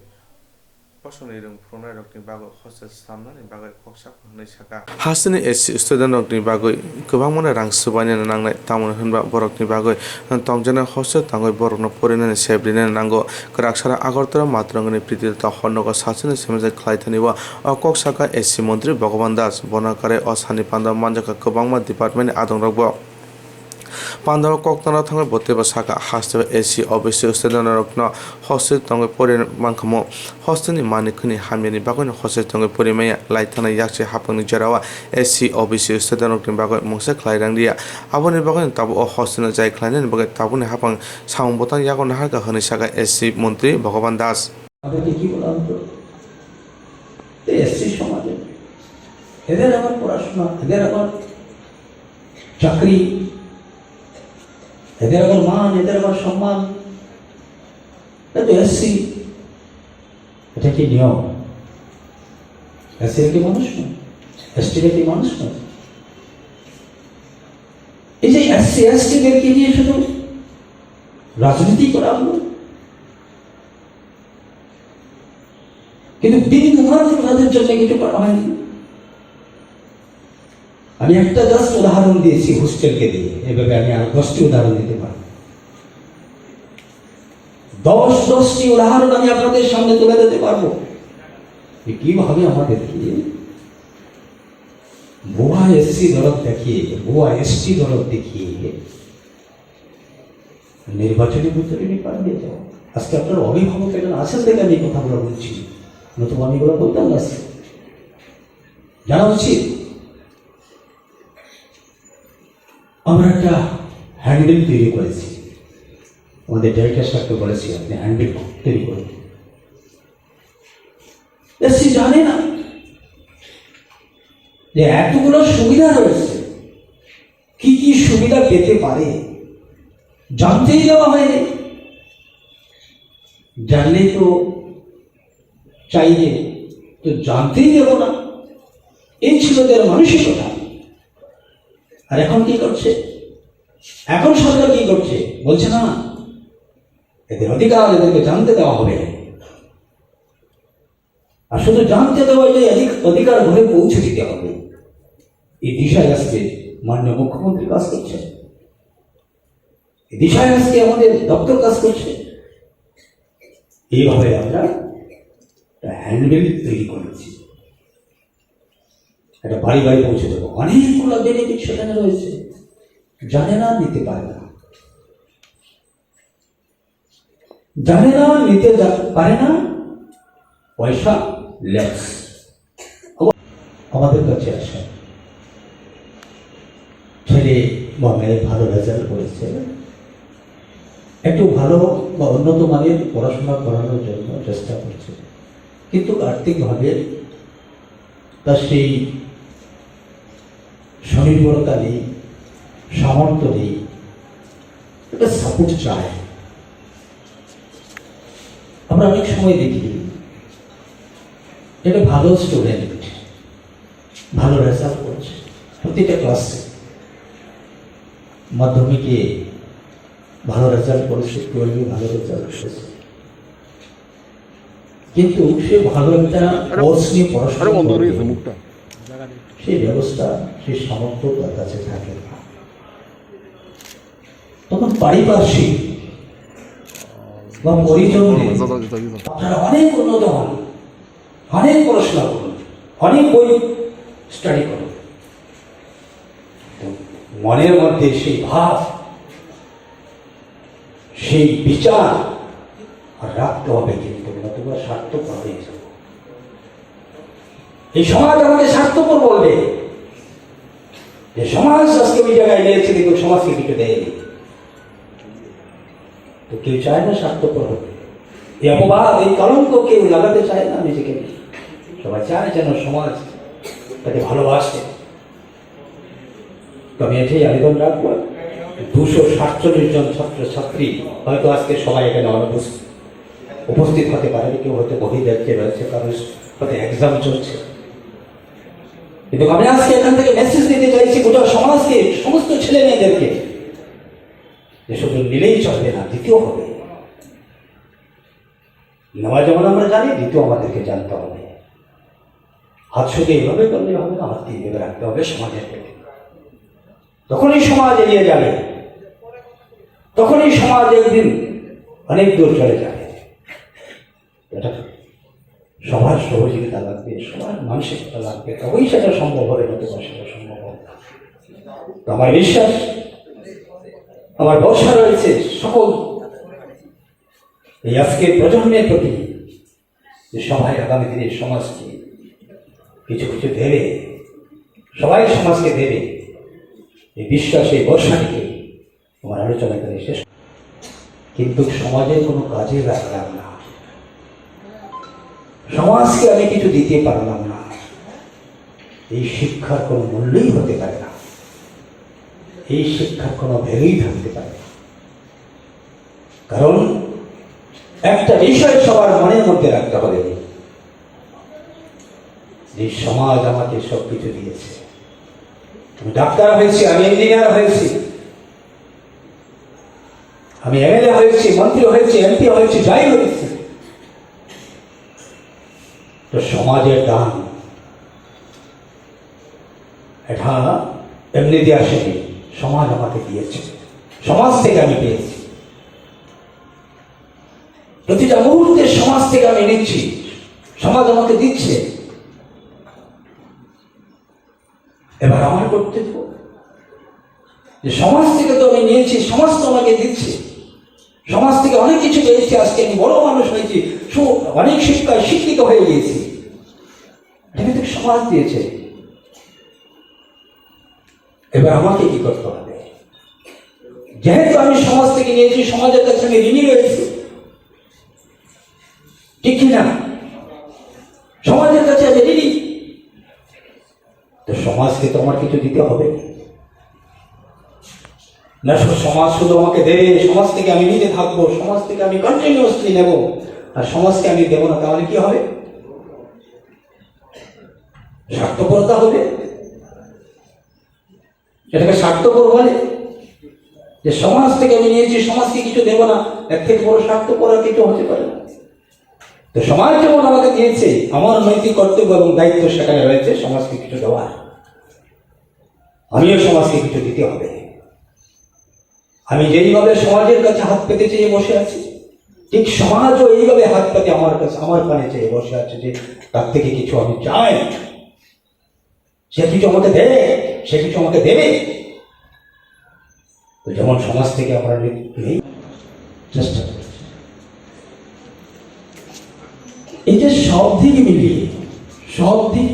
bosongni rwng phuruknairokni bagwi hostel swnamnani bagwi kok saphang hwnwi sakha. Hasteni S C studentrokni bagwi kwbangmano rang swbainani nangnai, tamoni hwnba borokni bagwi tongjaknai hostel tangwi borokno porinani sep rinani nango. Kwraksara Agartala Matrangani Pritita hornogo sachwino semajak khlai thani o kok sakha S C montri Bhagaban Das. Bono kwrwi o sani panda manjakha kwbangma departmentni adongrokbo. Pandao koknano thangwi bwtwi bo sakha, hasteo S C, O B C studentrokno hostel tongwi pori mankhamu. Hostelni mani khwni hamyani bagwino hostel tongwi pori maya, lai thangna yakchi haphangni jorao S C, O B C studentrokni bagwi mungsa khlai rang riya. Aboni bagwino tabuk o hostelno jai khlainani bagwi tabukni haphang samung bwtang yago naharkha hwnwi sakha S C montri Bhagaban Das. তাদেরকে কি বলা হতো? তো এসসি সমাজে এদের আবার পড়াশোনা, এদের আবার চাকরি, এদের আবার মান, এদের আবার সম্মান। এটা তো এসসি, এটা কি নিয়ম? এসসি কি মানুষ নয়? এসটি কি মানুষ নয়? এই যে এসসি এসটি দেরকে নিয়ে শুধু রাজনীতি করা হলো, কিন্তু দিন রাত তাদের জন্য কিছু করা হয়নি। আমি একটা জাস্ট উদাহরণ দিয়েছি হোস্টেলকে দিয়ে, এভাবে আমি আরো দশটি উদাহরণ দিতে পারবো। দশ দশটি উদাহরণ আমি আপনাদের সামনে তুলে দিতে পারবো যে কিভাবে আমাদেরকে ভুয়া এসসি দরদ দেখিয়ে, ভুয়া এসটি দরদ দেখিয়ে নির্বাচনী ভিতরে নির্বাচন দিয়ে যাও। আজকে আপনার অভিভাবক একজন আছেন দেখে আমি এই কথাগুলো বলছি, নতুবা আমি এগুলো বলতাম না আজকে। জানা উচিত আমরা একটা হ্যান্ডবিল তৈরি করেছি, আমাদের ডাইরেক্টর স্যারকে বলেছি আপনি হ্যান্ডবিল তৈরি করুন। এসসি জানে না যে এতগুলো সুবিধা রয়েছে, কি কি সুবিধা পেতে পারে, জানতেই দেওয়া হয়নি। জানলেই তো চাইবে, তো জানতেই দেব না। এই ছিল তার মানসিকতা। আর এখন কি করছে? এখন সরকার কি করছে? বলছে না, এদের অধিকার, এদেরকে জানতে দেওয়া হবে। আর শুধু জানতে দেওয়া, এই অধিক-, অধিকার ঘরে পৌঁছে দিতে হবে। এই দিশায় আজকে মাননীয় মুখ্যমন্ত্রী কাজ করছেন, এই দিশায় আজকে আমাদের দপ্তর কাজ করছে। এইভাবে আমরা একটা হ্যান্ডবিল তৈরি করেছি, এটা বাড়ি বাড়ি পৌঁছে দেবো। অনেকগুলো বেনিফিট সেখানে রয়েছে, জানে না, নিতে পারে না। জানে না, নিতে যা-, পারে না, পয়সা লেস। আমাদের কাছে আসে, ছেলে বা মেয়ে ভালো রেজাল্ট করেছে, একটু ভালো বা উন্নত মানের পড়াশোনা করানোর জন্য চেষ্টা করছে, কিন্তু আর্থিকভাবে তার সেই স্বনির্ভরতা নেই, সামর্থ্য নেই, একটা সাপোর্ট চায়। আমরা অনেক সময় দেখি, একটা ভালো স্টুডেন্ট, ভালো রেজাল্ট করছে, প্রতিটা ক্লাসে, মাধ্যমিকে, ভালো রেজাল্ট করেছে, টুয়েলভে ভালো রেজাল্ট করেছে, কিন্তু সে ভালো একটা কোর্স নিয়ে পড়াশোনা করবে, সেই ব্যবস্থা, সেই সামর্থ্য তার কাছে থাকে না। তখন পারিপার্শ্বিক বা পরিজনদের, আপনারা অনেক উন্নত হন, অনেক পড়াশোনা করুন, অনেক বই স্টাডি করুন, মনের মধ্যে সেই ভাব, সেই বিচার আর রাখতে হবে, কিন্তু নতুবা স্বার্থপর হয়ে যাবো। এই সমাজ আমাকে স্বার্থপর বলবে, যে সমাজ আজকে ওই জায়গায় নিয়েছে, কিন্তু সমাজকে কিছু দেয়নি। তো কেউ চায় না স্বার্থপর হতে। এই অপবাদ, এই কলঙ্ক কেউ লাগাতে চায় না নিজেকে। সবাই চায় যেন সমাজ তাকে ভালোবাসে। তো আমি এটাই আবেদন রাখবো, দুশো সাতচল্লিশ জন ছাত্রছাত্রী হয়তো আজকে সবাই এখানে অনুপস্থিত, উপস্থিত হতে পারেনি, কেউ হয়তো বহিরাজ্যে রয়েছে, কারোর হয়তো এক্সাম চলছে। কিন্তু আমি আজকে এখান থেকে মেসেজ দিতে চাইছি গোটা সমাজকে, সমস্ত ছেলে মেয়েদেরকে, যে শুধু নিলেই চলবে না, দিতেও হবে। নেওয়া যেমন আমরা জানি, দিতেও আমাদেরকে জানতে হবে। হাত শুধু এইভাবে করলে হবে না, হাত এইভাবে রাখতে হবে সমাজের প্রতি। তখনই সমাজ এগিয়ে যাবে, তখনই সমাজ একদিন অনেক দূর চলে যাবে। এটা সবার সহযোগিতা লাগবে, সবার মানসিকতা লাগবে, তবেই সেটা সম্ভব হবে, নতুবা সেটা সম্ভব হবে না। তো আমার বিশ্বাস, আমার ভরসা রয়েছে সকল এই আজকের প্রজন্মের প্রতি, যে সবাই আগামী দিনে সমাজকে কিছু কিছু দেবে, সবাই সমাজকে দেবে, এই বিশ্বাস, এই ভরসা নিয়ে আমার আলোচনা এখানে শেষ। কিন্তু সমাজের কোনো কাজে লাগলাম না, সমাজকে আমি কিছু দিতে পারলাম না, এই শিক্ষার কোনো মূল্যই হতে পারে না, এই শিক্ষার কোনো ভ্যালুই থাকতে পারে না। কারণ একটা বিষয় সবার মনের মধ্যে রাখতে হবে, যে সমাজ আমাকে সবকিছু দিয়েছে। আমি ডাক্তার হয়েছি, আমি ইঞ্জিনিয়ার হয়েছি, আমি এমএলএ হয়েছি, মন্ত্রী হয়েছি, এমপি হয়েছি, যাই হয়েছি, তো সমাজের দান এটা এমনি দিয়ে আসেনি, সমাজ আমাকে দিয়েছে, সমাজ থেকে আমি পেয়েছি। প্রতিটা মুহূর্তে সমাজ থেকে আমি নিচ্ছি, সমাজ আমাকে দিচ্ছে। এবার আমার কর্তব্য, যে সমাজ থেকে তো আমি নিয়েছি, সমাজ তো আমাকে দিচ্ছে, সমাজ থেকে অনেক কিছু পেয়েছি, আজকে আমি বড় মানুষ হয়েছি, সু-, অনেক শিক্ষায় শিক্ষিত হয়ে গিয়েছি, এটা কিন্তু সমাজ দিয়েছে। এবার আমাকে কি করতে হবে? যেহেতু আমি সমাজ থেকে নিয়েছি, সমাজের কাছে আমি ঋণী রয়েছি, ঠিক কি না? সমাজের কাছে আমি ঋণী। তো সমাজকে তো আমার কিছু দিতে হবে। না শুধু সমাজ শুধু আমাকে দেবে, সমাজ থেকে আমি নিতে থাকবো, সমাজ থেকে আমি কন্টিনিউয়াসলি নেব, আর সমাজকে আমি দেবো না, তাহলে কি হবে? স্বার্থপরতা হবে। এটাকে স্বার্থপর বলে, যে সমাজ থেকে আমি নিয়েছি, সমাজকে কিছু দেবো না, এর থেকে বড় স্বার্থপর আর কিছু হতে পারে না। তো সমাজ যেমন আমাকে দিয়েছে, আমার নৈতিক কর্তব্য এবং দায়িত্ব সেখানে রয়েছে সমাজকে কিছু দেওয়ার। আমিও সমাজকে কিছু দিতে হবে। আমি যেইভাবে সমাজের কাছে হাত পেতে চেয়ে বসে আছি, ঠিক সমাজও এইভাবে হাত পেতে আমার কাছে, আমার পানে চেয়ে বসে আছে যে তার থেকে কিছু আমি চাই। সে কিছু আমাকে দেয়, সে কিছু আমাকে দেবে। তো যেমন সমাজ থেকে আমরা নি-, নেই, চেষ্টা করছি। এই যে সব দিক মিলিয়ে, সব দিক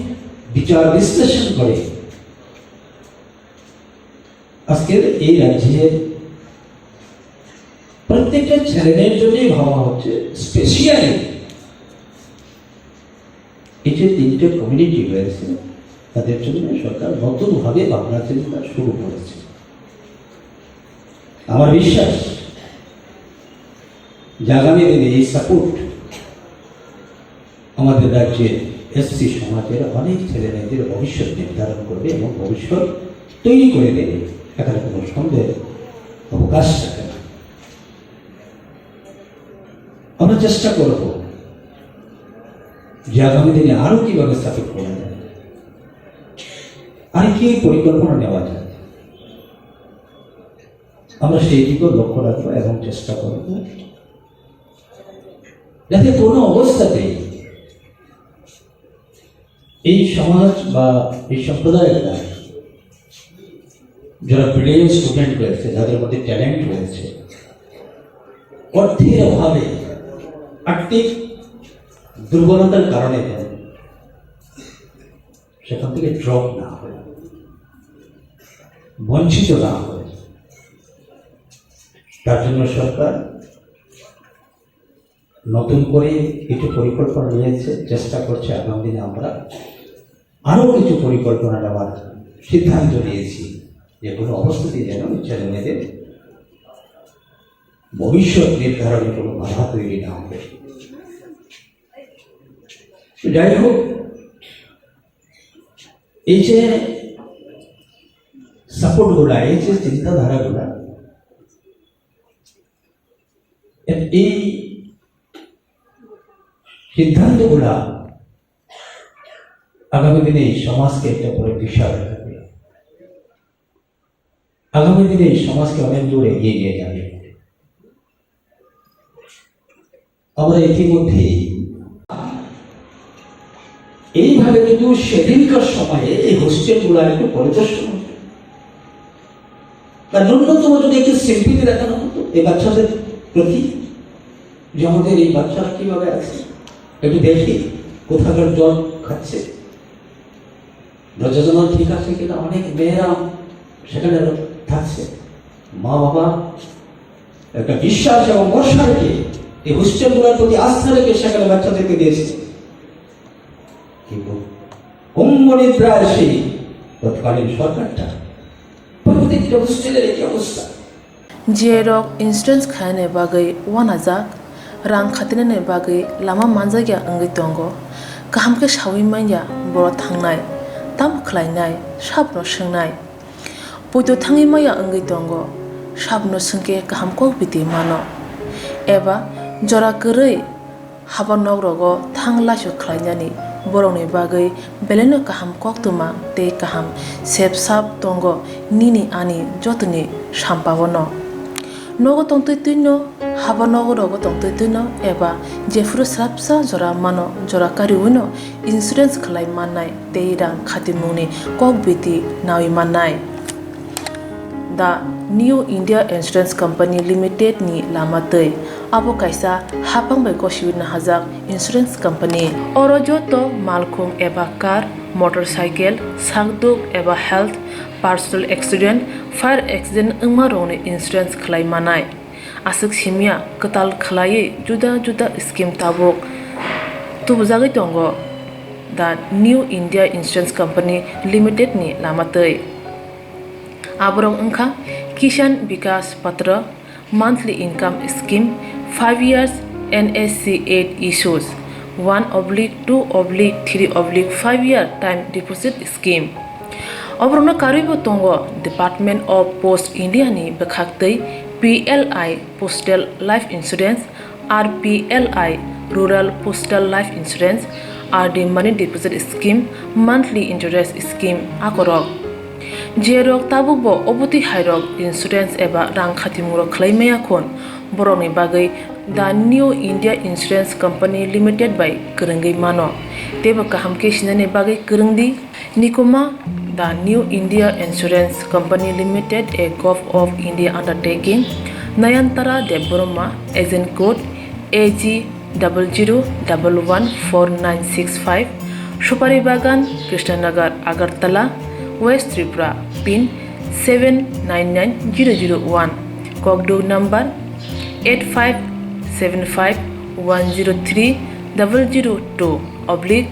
বিচার বিশ্লেষণ করে আজকের এই রাজ্যে প্রত্যেকটা ছেলেমেয়ের জন্যই ভাবা হচ্ছে স্পেশালি এই যে তিনটে কমিউনিটি রয়েছে, তাদের জন্য সরকার নতুনভাবে ভাবনা চিন্তা শুরু করেছে। আমার বিশ্বাস যে আগামী দিনে এই সাপোর্ট আমাদের রাজ্যের এসসি সমাজের অনেক ছেলে মেয়েদের ভবিষ্যৎ নির্ধারণ করবে এবং ভবিষ্যৎ তৈরি করে দেবে, এখানে কোনো সন্দেহ অবকাশ রাখে না। চেষ্টা করব যে আগামী দিনে আরো কিভাবে স্থাপিত করা যায়, আর কি পরিকল্পনা নেওয়া যায়, আমরা সেই দিকেও লক্ষ্য রাখবো এবং চেষ্টা করব যাতে কোনো অবস্থাতেই এই সমাজ বা এই সম্প্রদায়ের যারা ব্রিলিয়ান্ট স্টুডেন্ট রয়েছে, যাদের মধ্যে ট্যালেন্ট রয়েছে, অর্থের অভাবে, আর্থিক দুর্বলতার কারণে যেন সেখান থেকে ড্রপ না হয়, বঞ্চিত না হয়, তার জন্য সরকার নতুন করে কিছু পরিকল্পনা নিয়েছে, চেষ্টা করছে। আগামী দিনে আমরা আরো কিছু পরিকল্পনা নেওয়ার সিদ্ধান্ত নিয়েছি, যে কোনো অবস্থাতেই যেন এই ছেলে মেয়েদের ভবিষ্যৎ নির্ধারণে কোনো বাধা তৈরি না হয়। তো যাই হোক, এই যে সাপোর্ট গুলা, এই যে চিন্তাধারা গুলা, এ-, এই সিদ্ধান্ত গুলা আগামী দিনে এই সমাজকে একটা বড় দিশা দেখাবে। আগামী দিনে এই সমাজকে অনেক দূর এগিয়ে নিয়ে যাবে। আমরা ইতিমধ্যেই এইভাবে কিন্তু সেদিনকার সময়ে এই হোস্টেলগুলো আর একটু পরিদর্শন হতো। তার ন্যূনতম যদি একটু সিম্পিতি দেখানো হতো এই বাচ্চাদের প্রতি, যে আমাদের এই বাচ্চারা কিভাবে আছে, একটু দেখি কোথাকার জল খাচ্ছে, দরজা জানালা ঠিক আছে কিনা, অনেক মেয়েরা সেখানে থাকছে। মা বাবা একটা বিশ্বাস এবং ভরসা রেখে এই হোস্টেলগুলোর প্রতি আস্থা রেখে সেখানে বাচ্চাদেরকে দিয়েছে। কিন্তু অম্বনিদ্রায় সেই তৎকালীন সরকারটা প্রত্যেকটা হোস্টেলের এই অবস্থা। J rok insurance khainani bagwi uanajak, rang khatinani bagwi lama manjakya wngwi tongo. Kaham khe saui manya borok thangnai, tamo khlainai, sabno swngnai. Poito thangwi maya wngwi tongo, sabno swngkhe kaham kok biti mano. Eba jora kwrwi haba nok rogo thang laisok khlainani borokni bagwi belaino kaham koktwma tei kaham sep sap tongo nini ani jotoni sampao no. Nogo tongtwi twino, haba nogo rogo tongtwi twino eba jephuru swrapsa jora mano, jora kariwino insurance khlai mannai tei rang khatimungni kok biti naui mannai. The New India Insurance Company Limited ni lama twi. Abo kaisa hapang bai gosiwi nahajak insurance company. Oro joto malkhung eba car, motorcycle, sakduk eba health, personal accident, fire accident wngma rokni insurance khlai manai. Aswk simya kwtal khlaiwi juda juda scheme tabuk tubujagwi tongo the New India Insurance Company Limited ni lama twi. Aborok wngkha Kisan Vikas Patra, monthly income scheme, five years N S C eight issues, one oblique two oblique three oblique five year time deposit scheme. Oborokno karwibo tongo Department of Post India ni bwkhaktwi P L I Postal Life Insurance, R P L I Rural Postal Life Insurance, R D Money Deposit Scheme, Monthly Interest Scheme akorok. Jerok tabukbo obotwi hairok insurance eba rang khatimung rok khlai maya khun, borokni bagwi The New India Insurance Company Limited bai kwrwngwi mano. Teibo kaham khe sinani bagwi kwrwng di. Nikuma, The New India Insurance Company Limited, a Govt of India undertaking, Nayantara Debbarma, agent code A G double zero double one four nine six five, Supari Bagan, Krishnanagar, Agartala, West Tripura, pin seven nine nine zero zero one, kokduk number eight five seven five one zero three double zero two oblique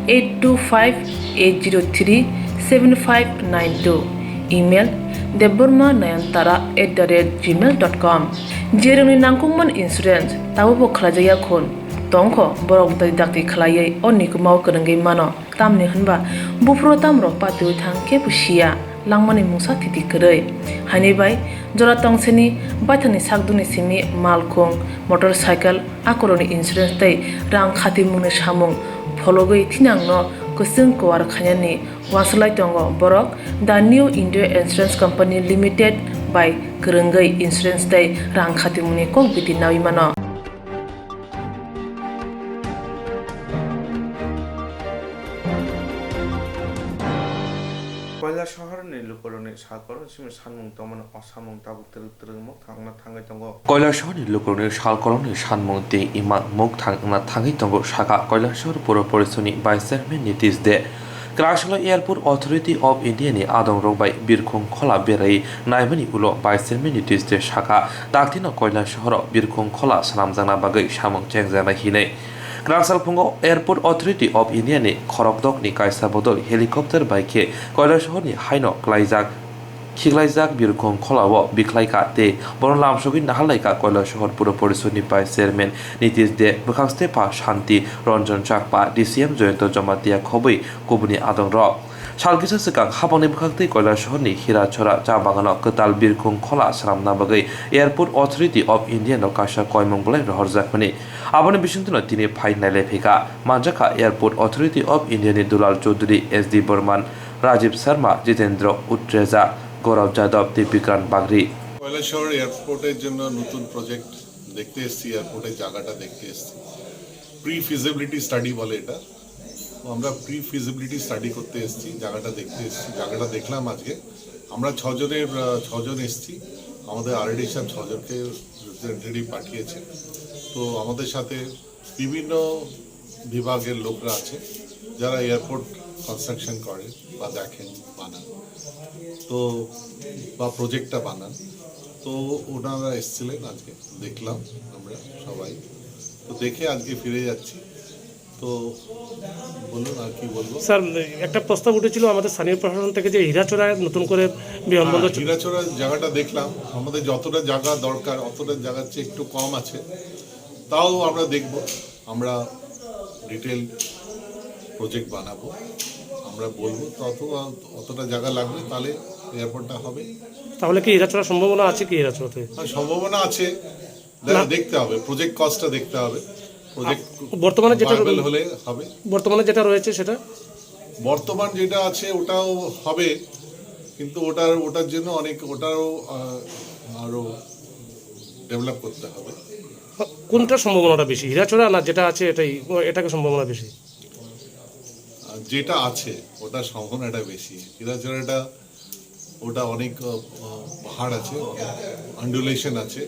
eight two five eight zero three seven five nine two, email debbarma nayantara at the rate gmail dot com. Jerokni nangkukmani insurance tabukbo khlaijakya khun tongkho, borok dai dakti khlaiwi o nikumao kwrwngwi mano, tamni hwnba buphuru tamrok patiwi thang khe bo siya. langmani mungsa thiti kwrwi. Haini bai jora tongseni baithangni sakduni simi malkhung, motorcycle, akoroni insurance tei rang khatimungni samung phologwi thinangno kwchwng kuar khainani uansuk lai tongo borok The New India Insurance Company Limited bai kwrwngwi insurance tei rang khatimungni kok biti naui mano. Koilasahar ni lukurokni salkolokni simi sanmung tongmani o samung tabuk twrwk twrwk mokthang wngna thangwi tongo. Koilasahar ni lukurokni salkolokni sanmung tei imang mokthang wngna thangwi tongo, sakha Koilasahar Puro Porisodni Vice Chairman Nitish De. Kwraksalo Airport Authority of India ni adongrok bai birkhung khola berai naimani ulo Vice Chairman Nitish De sakha, dakti'-no Koilasaharo birkhung khola swnamjakna bagwi samung chengjaknai hinwi. Kwraksal phungo Airport Authority of India ni khorokdokni kaisa bodol helicopter bai khe Koilasahar ni haino klaijak, khiklaijak birkhung kholao bikhlai kha tei bono lamsogwi nahar lai kha Koilasahar Puro Porisodni Vice Chairman Nitish De, bwkhak stepha Shanti Ranjan Chakma, D C M Jayanta Jamatia khobwi kubuni adongrok. Sal kisa swkang hapangni bwkhaktwi Koilasahar ni Hirachora cha bagano kwtal birkhung khola swnamna bagwi Airport Authority of India no kaisa koimung bolai rohorjakmani. Aboni bisingtwino tini phai nailai phaikha. Manjakha Airport Authority of India ni Dulal Chaudhary, S D Burman, Rajiv Sharma, Jitendra Utreja, Gaurav Jadhav tei Vikrant Bagri. Kailashahar এয়ারপোর্টের জন্য নতুন প্রজেক্ট দেখতে এসেছি, এয়ারপোর্টের জায়গাটা দেখতে এসেছি। Pre feasibility study বলে এটা। তো আমরা প্রি ফিজিবিলিটি স্টাডি করতে এসেছি, জায়গাটা দেখতে এসেছি, জায়গাটা দেখলাম আজকে। আমরা ছজনের, আহ, ছজন এসেছি, আমাদের আরএডি সাহেব ছজনকে রিপ্রেজেন্টেটিভ পাঠিয়েছে। তো আমাদের সাথে বিভিন্ন বিভাগের লোকরা আছে, যারা এয়ারপোর্ট কনস্ট্রাকশন করে বা দেখেন, বানান, তো বা প্রজেক্টটা বানান। তো ওনারা এসেছিলেন আজকে, দেখলাম আমরা সবাই। তো দেখে আজকে ফিরে যাচ্ছি। তো বলুন আর কি বলবো। স্যার, একটা প্রস্তাব উঠেছিল আমাদের স্থানীয় প্রশাসন থেকে যে হীরাচড়ায় নতুন করে বিমানবন্দর হ্যাঁ, হীরাচড়ার জায়গাটা দেখলাম, আমাদের যতটা জায়গা দরকার অতটা জায়গার চেয়ে একটু কম আছে, তাও আমরা দেখব। আমরা ডিটেইলড প্রজেক্ট বানাবো, আমরা বলবো তত, অতটা জায়গা লাগবে, তাহলে এয়ারপোর্টটা হবে। তাহলে কি হীরাচড়ার সম্ভাবনা আছে কি হীরাচড়াতে? হ্যাঁ, সম্ভাবনা আছে। দেখা, না। দেখতে হবে, প্রজেক্ট কস্টটা দেখতে হবে। প্রজেক্ট আপ-, বর্তমানে যেটা ভায়াবল হলে হবে। বর্তমানে যেটা রয়েছে সেটা? বর্তমান যেটা আছে ওটাও হবে, কিন্তু ওটার, ওটার জন্য অনেক, ওটাও, আহ, আরো ডেভেলপ করতে হবে। কোনটা সম্ভাবনাটা বেশি, হীরাচড়া না যেটা আছে এটাই, এটাকে সম্ভাবনা বেশি? আহ, যেটা আছে ওটার সম্ভাবনাটা বেশি। হীরাচড়াটা ওটা অনেক, আহ, আহ, পাহাড় আছে, অনেক আন্ডুলেশন আছে,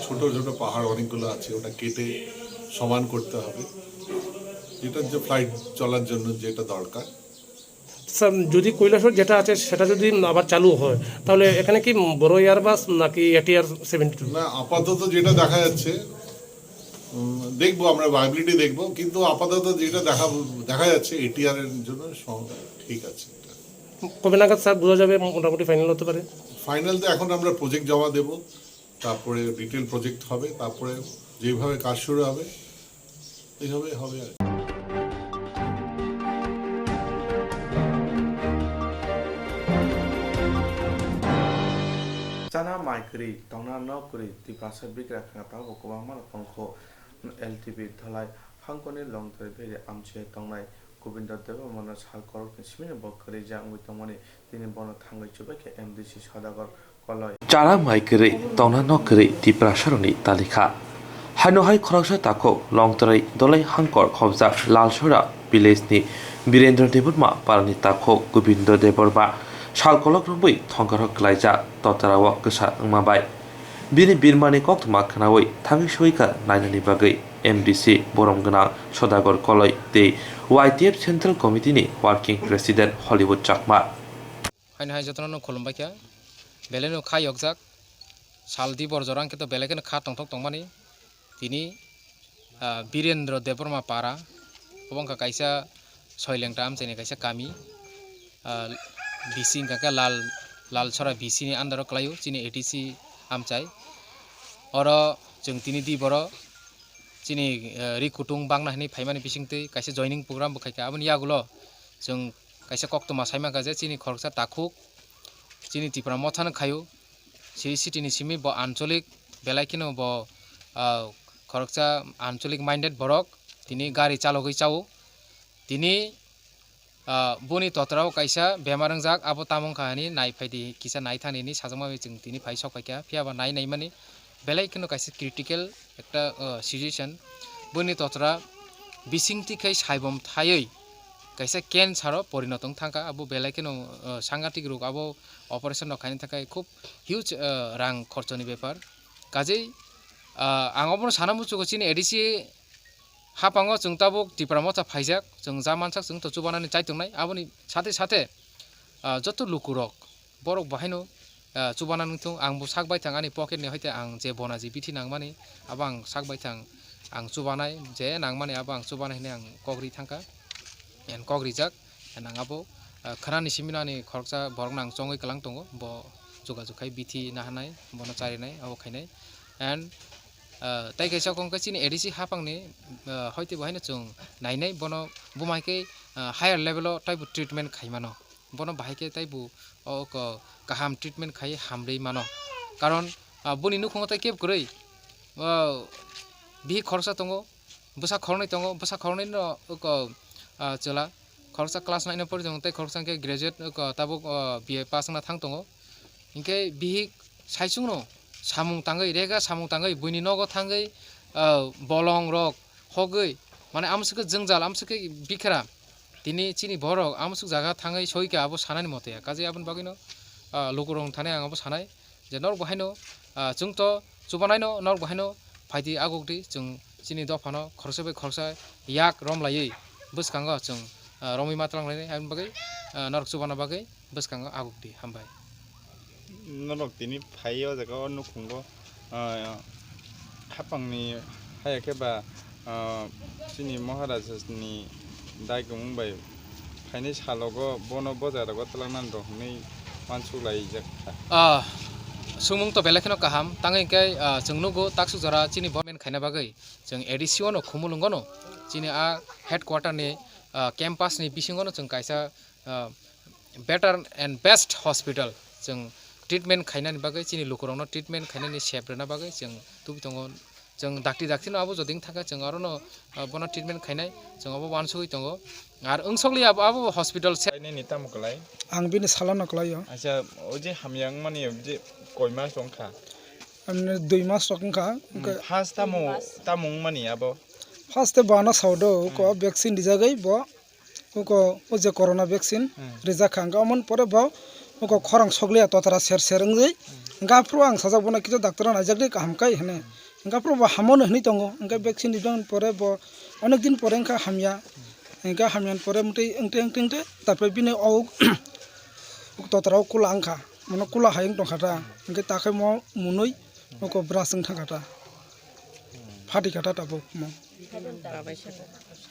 ছোট ছোট পাহাড় অনেকগুলো আছে, ওটা কেটে সমান করতে হবে। যেটা যে ফ্লাইট চলার জন্য যেটা দরকার। স্যার, যদি কৈলাসহর যেটা আছে সেটা যদি আবার চালু হয়, তাহলে এখানে কি বড় এয়ারবাস নাকি এটিআর সেভেন্টি টু? না, আপাতত যেটা দেখা যাচ্ছে, উম, দেখবো আমরা, ভায়াবিলিটি দেখবো, কিন্তু আপাতত যেটা দেখা, দেখা যাচ্ছে এটিআর এর জন্য স-, ঠিক আছে। কবে নাগাদ স্যার বোঝা যাবে মোটামুটি ফাইনাল হতে পারে? ফাইনাল তো এখন আমরা প্রজেক্ট জমা দেব, তারপরে ডিটেল প্রজেক্ট হবে, তারপরে যেইভাবে কাজ শুরু হবে এইভাবে হবে আর কি। Chana mai kwrwi, tongna nok kwrwi, Tiprasa bigra khna tabuk kwbangma no tongkho. L T B Dhalai hangkoni Longtrai beri amchai tongnai Gobindo Debbarmano sal korokni simino bo kwrwi ja wngwi tongmani tini bono thangwi chubaikha M D C Sodagar Koloi. Chara mai kwrwi, tongna nok kwrwi Tiprasarokni talikha. Haino hai khoroksa takhuk Longtrai Dhalai hangkor khobjak Lalsora village ni Birendra Debbarma parani takhuk Gobindo Debbarma sal kolok romwi thongkarok klaijak totarao kwsa wngma bai. Bini birmani koktwma khnaui thangwi soi kha nainani bagwi M D C borom gwnang Sodagar Koloi tei Y T F Central Committee ni Working President Hollywood Chakma. Haino hai jotono no khulumbai kha, belai no kha yokjak, sal di bor jora hwnkhe to belai kheno kha tongthok tongmani. Tini, ah, Birendra Debbarma para, obo wngkha kaisa Soilengta amchaini kaisa kami, ah, B C wngkha khe Lal, Lalsora B C ni under o kwlaio, chini A D C amchai. Oro chwng tini di boro chini, ah, ri kutung bangna hinwi phaimani bisingtwi kaisa joining program bo khaikha. Aboni yagulo chwng kaisa koktwma saimankha je chini khoroksa takhuk chini Tipra Motha no khaio. C C T ni simi bo ancholik, belai kheno bo, ah, khoroksa ancholik minded borok, tini gari chalogwi chao. Tini, ah, boni totrao kaisa bemar wngjak, abo tamo wngkha hwnwi nai phaidi, kisa nai thani hinwi sajak mani chwng tini phai sok phaikha, phiya ba nai naimani belai kheno kaisa critical ekta, ah, situation. Boni totra bisingtwi khai saibom thaiwi kaisa cancer o porinoto wng thangkha, abo belai kheno, ah, sangatik rog, abo operation rok khaina thangkha khub huge, ah, rang khorchoni bepar. Kajei, ah, ang obono sana muchugo chini A D C hapango chwng tabuk Tipra Motha phaijak, chwng ja mansak chwng to chubanani chai tongnai, aboni sathe sathe, ah, joto lukurok borok bahaino, ah, chubana nung thung, ang bo sak bai thang ani pocket ni hoite ang je bona je bithi nangmani abo ang sak bai thang, ang chubanai je nangmani abo ang chubanai hinwi ang kok ri thangkha, and kok rijak, and ang abo, ah, khwnani simi no ani khoroksa borok no ang chongwi kwlang tongo, bo jogajog khai bithi nahanai, bono charinai, abo khainai, and, ah, tai kaisa kok wngkha chini A D C hapangni, ah, hoite bo haino chwng nainai, bono buma hai khe, ah, higher level o taibo treatment khaimano. Bono bahai khe taibo o ko kaham treatment khai hamrwi mano. Karon, ah, boni nukhungo tai kebo kwrwi, ah, bihik khoroksa tongo, bwsa khoroknwi tongo, bwsa khoroknwi no o ko, ah, chwla khoroksa class nine o pori tongo tei khoroksa hwnkhe graduate o ko tabuk, ah, B A pass wngna thang tongo. Hinkhe bihik saichungno samung tangwi, rega samung tangwi, buini nogo thangwi, ah, bolong rok hogwi, mane amswk khe jwngjal, amswk khe bikhra. Tini chini borok amswk jaga thangwi soikha abo sanani mote ya. Kaje aboni bagwino, ah, lukurok thani ang abo sanai je norok bo haino, ah, chwng to chubanaino, norok bo haino phaidi agukdi chwng chini dophano khoroksa bai khoroksa yak romlaiwi bwskango chwng, ah, romwi ma twlang lainai. Aboni bagwi, ah, norok chubana bagwi bwskango agukdi, hambai. Norok tini phai o jaga o nukhungo, ah, hapangni haya khe ba, ah, chini Maharaj ni daikomung bai phainai salogo bono bo jaga rogo twlangnani rok hinwi wansuk laijak kha. Ah, sumung to belai kheno kaham, tangwi hwnkhe, ah, chwng nugo taksuk jora chini bo men khaina bagwi chwng A D C o no Khumulwngo no chini a headquarter ni, ah, campus ni bisingo no chwng kaisa, ah, better and best hospital chwng treatment khainani bagwi, chini lukurokno treatment khainani sep rwna bagwi chwng tubi tongo. Chwng dakti dakti no abo jodi wng thangkha, chwng aro no, ah, bono treatment khainai, chwng abo wansugwi tongo. Ar wngsokli abo, abo hospital se- Nini tamo kwlai? Ang bini salo no kwlai o. Acha, o je hamya wngmani je koi mas wngkha? Amne dui mas rok wngkha. Hmm, first tamo, tamo wngmani abo? First te bana sao do, ko vaccine rijagwi bo. Uko o je corona vaccine rijak kha, hwnkhe omo ni pore bo uko khorang sokliya, totra ser ser wngwi. Hwnkhe aphuru ang sajak bono kisa doctor no naijak di kaham kai hinwi. Hwnkhe aphuru bo hamo no hinwi tongo, hwnkhe vaccine rijak ni pore bo onek din pore wngkha hamya. Hwnkhe hamya ni pore mwtwi wngte wngte wngte tapre bini o totra o kula wngkha, mano kula hai wng tongkha ta, hwnkhe takhai mo mwnwi uko brush wng thangkha ta. Phati kha ta tabuk mo.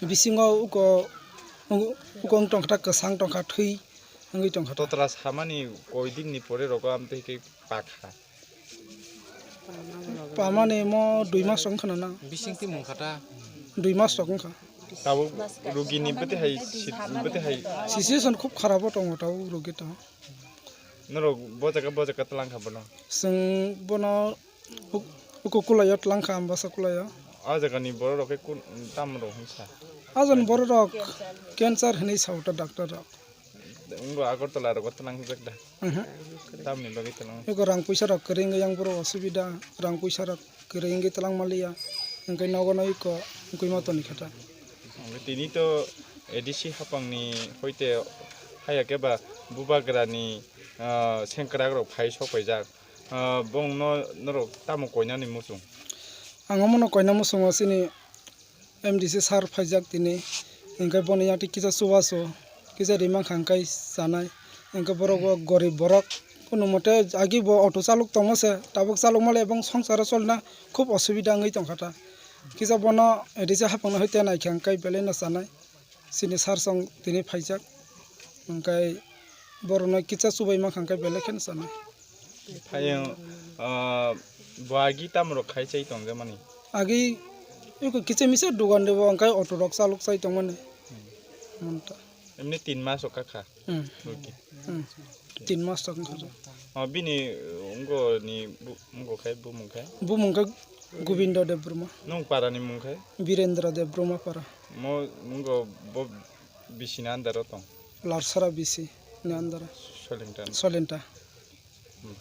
Bisingo uko, uko wng tongkha ta, kwsang tongkha, thwi wngwi tongkha ta. Totra samani koi din ni pore rogo amtwi khe pakha. Pamani mo dui mas wngkha na. Bising ti mungkha ta. Dui mas rok wngkha. Tabuk rugini bwtwi hai sit-, bwtwi hai. Situation khub kharabo tongo tabuk rugi to. Norok bo jaga, bo jaga twlang kha bono? Chwng bono uk-, uko kulaio twlang kha, Ambasa kulaio. O jagani borok rok khe kun, tamo rok hinsa? O jagani borok rok cancer hinwi sao ta doctor rok. Wngbo Agartala rogo twlang jak da? Mhm. Tamni bagwi twlang? Eko rang puisa rok kwrwi wngwi yang borok osubida, rang puisa rok kwrwi wngwi twlang maliya, hwnkhe nogo no eko wngwi ma toni khe ta. Tini to A D C hapangni hoite haya khe ba bubagrani, ah, sengkrak rok phai sok paijak. Ah, bongno norok tamo koinani muchung? Ang omono koina muchungo chini M D C sir phaijak tini, hwnkhe bono yakti kisa chubachu, kisa rimang kha hwnkhe chanai, hwnkhe borok bo gorib borok, kunu mote agi bo auto chalok tongma se, tabuk chalok male ebong songsaro cholna khub osubida wngwi tongkha ta, kisa bono A D C hapangno hoite naikha hwnkhe belaino chanai. Chini sir song tini phaijak, hwnkhe borokno kisa chubai mankha hwnkhe belai kheno chanai. Phai, ah, bo agi tamo rok khai chai tongjakmani? Agi eko kicha misa dogan debo hwnkhe auto rok chalok chai tongmani. Hmm. Monta. Emni tin mas rok kakha? Hmm. Okay. Hmm. Tin mas rok wngkha. O bini, uh, ungo ni bu-, ungo khai, bumung khai? Bumung khe Gobindo Debbarma. Nung para ni mung khai? Birendra Debbarma para. Mo ungo bo bisi ni under o tong? Larsara bisi ni under o. Solenta. Solenta. Hmm.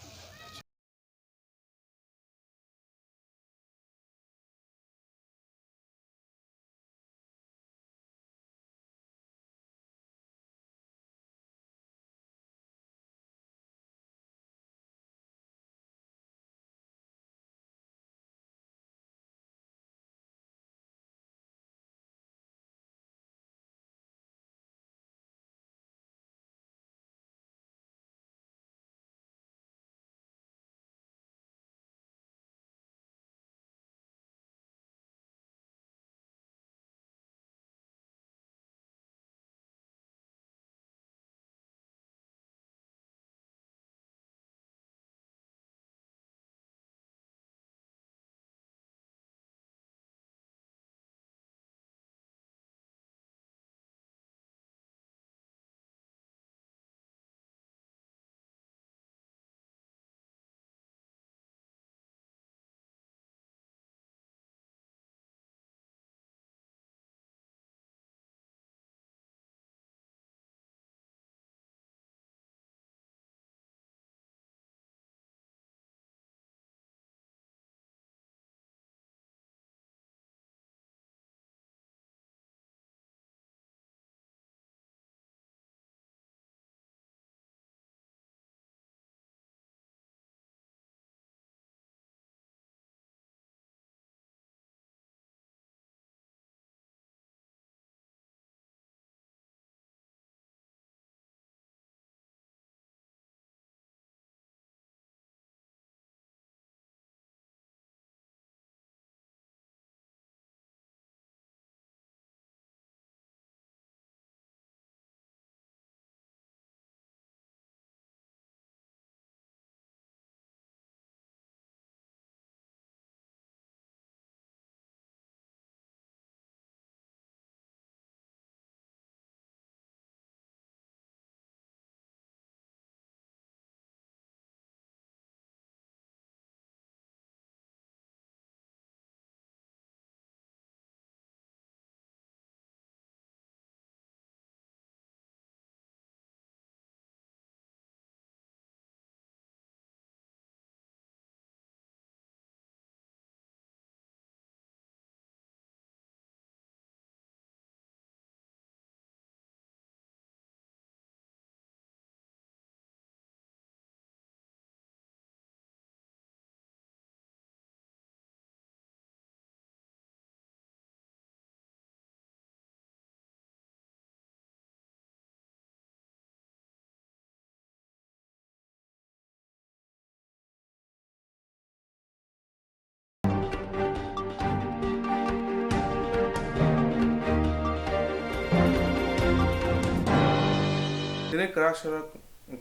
Tini Kwraksalo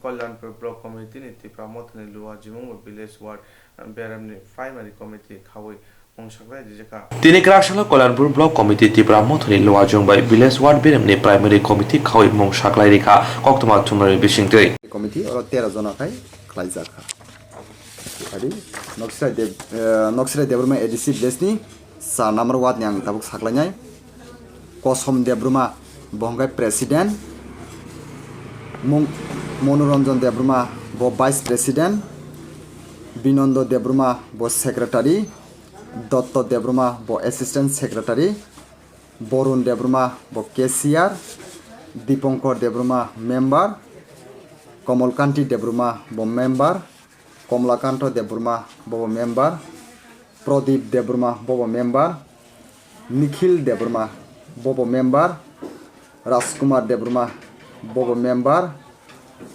Kalyanpur Block Committee ni Tipra Mothani Luajimung Village Ward Beremni Primary Committee khaui mung saklai rijak kha. Tini Kwraksalo Kalyanpur Block Committee Tipra Mothani Luajimung bai Village Ward Beremni Primary Committee khaui mung saklai rikha koktwma thumnani bisingtwi. Committee oro tero jona khai khlaijak kha. Adi Noksrai Deb-, eh, Noksrai Debbarma A D C village ni char number ward ni ang tabuk saklainai. Kosom Debbarma bo hwnkhe president, Mung-, Monoranjan Debbarma bo vice president, Binondo Debbarma bo secretary, Dotto Debbarma bo assistant secretary, Borun Debbarma bo cashier, Dipankar Debbarma member, Komolkanti Debbarma bo member, Komlakanto Debbarma bobo member, Pradip Debbarma bobo member, Nikhil Debbarma bobo member, Rajkumar Debbarma bobo member,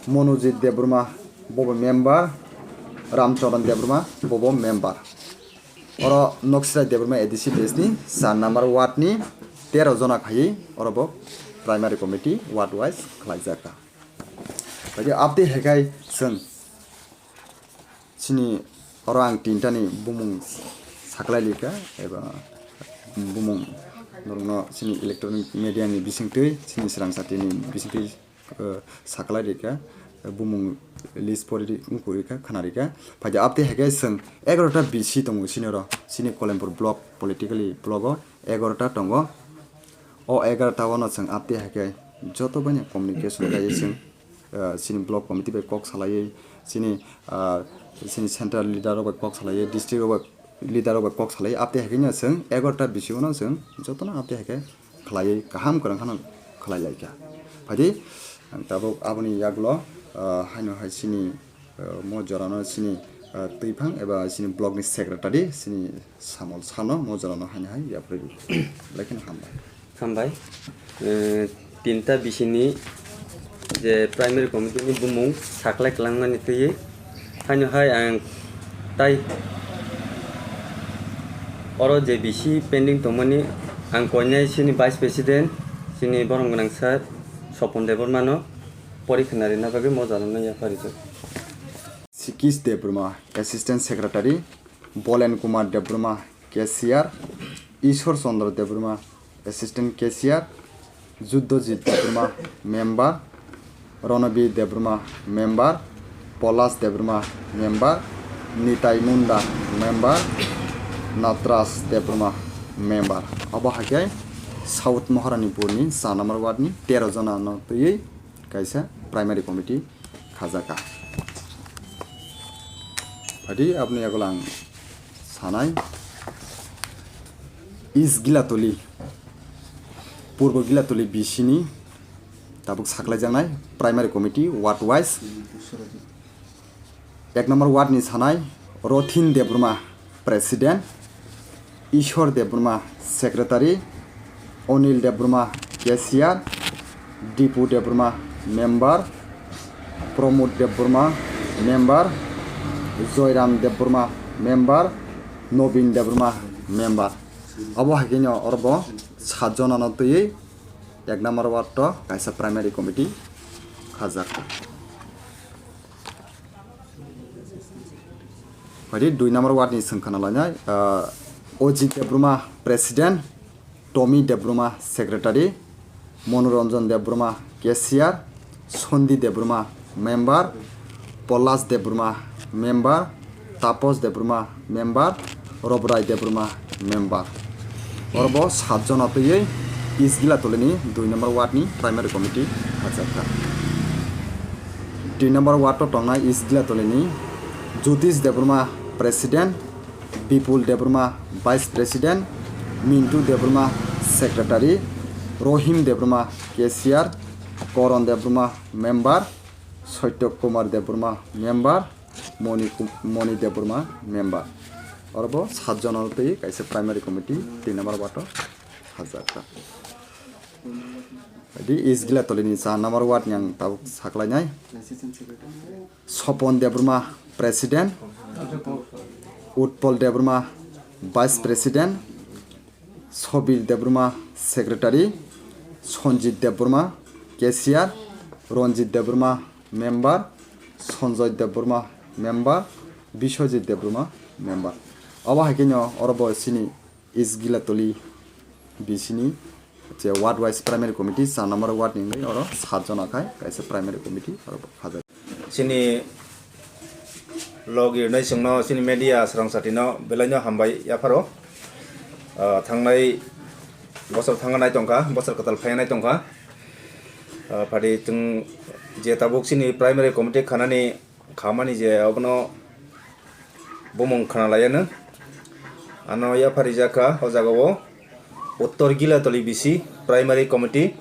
Monojit Debbarma bobo member, Ramcharan Debbarma bobo member. Oro Noksrai Debbarma A D C village ni char number ward ni tero jona khaiwi oro bo primary committee ward wise khlaijak kha. Bai abdi hekai chwng chini oro ang tinta ni bumung saklai lika eba bumung norokno chini electronic media ni bisingtwi chini swrang sati ni bisingtwi, eh, saklai rikha. bumung list pori wngkha, khwnarikha. Phaidi abtwi haikhe chwng egarota B C tongo chini oro, chini Kolempur block, politically block o egarota tongo. O egarota o no chwng abtwi haikhe joto bai communication khlaiwi chwng, ah, chini block committee bai kok salaiwi, chini, ah, chini central leader rok bai kok salaiwi, district rok bai leader rok bai kok salaiwi, abtwi haikhe no chwng egarota B C o no chwng jotono abtwi haikhe khlaiwi kaham kwrwng kheno khlai laikha. Phaidi ang tabuk aboni yagulo, ah, haino hai chini, ah, mo jorano chini, ah, twiphang eba chini block ni secretary chini Samol Sano mo jorano haino hai yapri rw. Belai kheno hambai. Hambai. Eh, tinta B C ni je primary committee ni bumung saklai kwlangmani twiwi haino hai ang tai oro je B C pending tongmani ang koinai chini vice president chini borom gwnang sir Sopon Debbarma no pori khwnarina bagwi mo jorano yapharijak. Sikish Debbarma, Assistant Secretary, Bolen Kumar Debbarma, cashier, Ishwar Chandra Debbarma, assistant cashier, Juddhajit Debbarma, member, Ranabir Debbarma, member, Polas Debbarma, member, Nitai Munda, member, Natras Debbarma, member. Abo hai khe South Maharanipur ni sa number ward ni tero jona no twiwi kaisa primary committee khajakha. Phaidi aboni yagulo ang sanai East Gilatoli, Purbo Gilatoli B C ni tabuk saklaijaknai primary committee ward wise. Ek number ward ni sanai Rothin Debbarma, president, Ishwar Debbarma, secretary, Anil Debbarma, cashier, Dipu Debbarma, member, Pramod Debbarma, member, Joyram Debbarma, member, Nobin Debbarma, member. Abo hai khe no oro bo sat jona no twiwi ek number ward o kaisa primary committee khajak. Phaidi dui number ward ni swng khana lainai, ah, Ojit Debbarma, president, Tommy Debbarma, secretary, Manoranjan Debbarma, cashier, Sondi Debbarma, member, Polas Debbarma, member, Tapos Debbarma, member, Robrai Debbarma, member. Oro bo sat jona twiwi East Gilatoli ni dui number ward ni primary committee khajakha. Dui number ward o tongnai East Gilatoli ni Jyotish Debbarma, president, Bipul Debbarma, vice president, Mintu Debbarma, secretary, Rohim Debbarma, cashier, Koron Debbarma, member, Saitya Kumar Debbarma, member, Moni Kum-, Moni Debbarma, member. Oro bo sat jona twi kaisa primary committee dui number ward o khajakha. Di East Gilatoli ni char number ward ni ang tabuk saklainai. Sopon Debbarma, president, Utpal Debbarma, vice president, Sobil Debbarma, secretary, Sanjit Debbarma, cashier, Ranjit Debbarma, member, Sanjoy Debbarma, member, Biswajit Debbarma, member. Abo hai khe no oro bo chini East Gilatoli B C ni je ward wise primary committee, char number ward ni wngwi oro sat jona khai kaisa primary committee oro bo khajak. Chini logi rwnai chwngno, chini media srwngsatino belaino hambai yapharo. Ah, thangnai bosor thangna nai tongkha, bosor kwtal phaiya nai tongkha. Ah, phadi chwng je tabuk chini primary committee khanani khamani je obono bumung khna laiya nw. Ano yapharijak kha o jaga o Uttor Gilatoli B C Primary Committee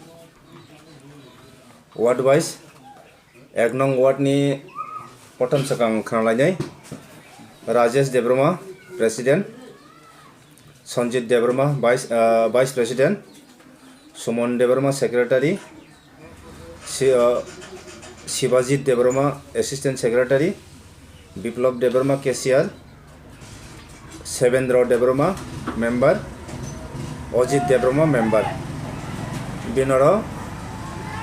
ward wise. Ek nong ward ni prothom swkang khna lainai Rajesh Debbarma, president, Sanjit Debbarma, vice, ah, vice president, Suman Debbarma, secretary, Si-, ah, Sibajit Debbarma, assistant secretary, Biplab Debbarma, cashier, Sebendra Debbarma, member, Ajit Debbarma, member. Binoro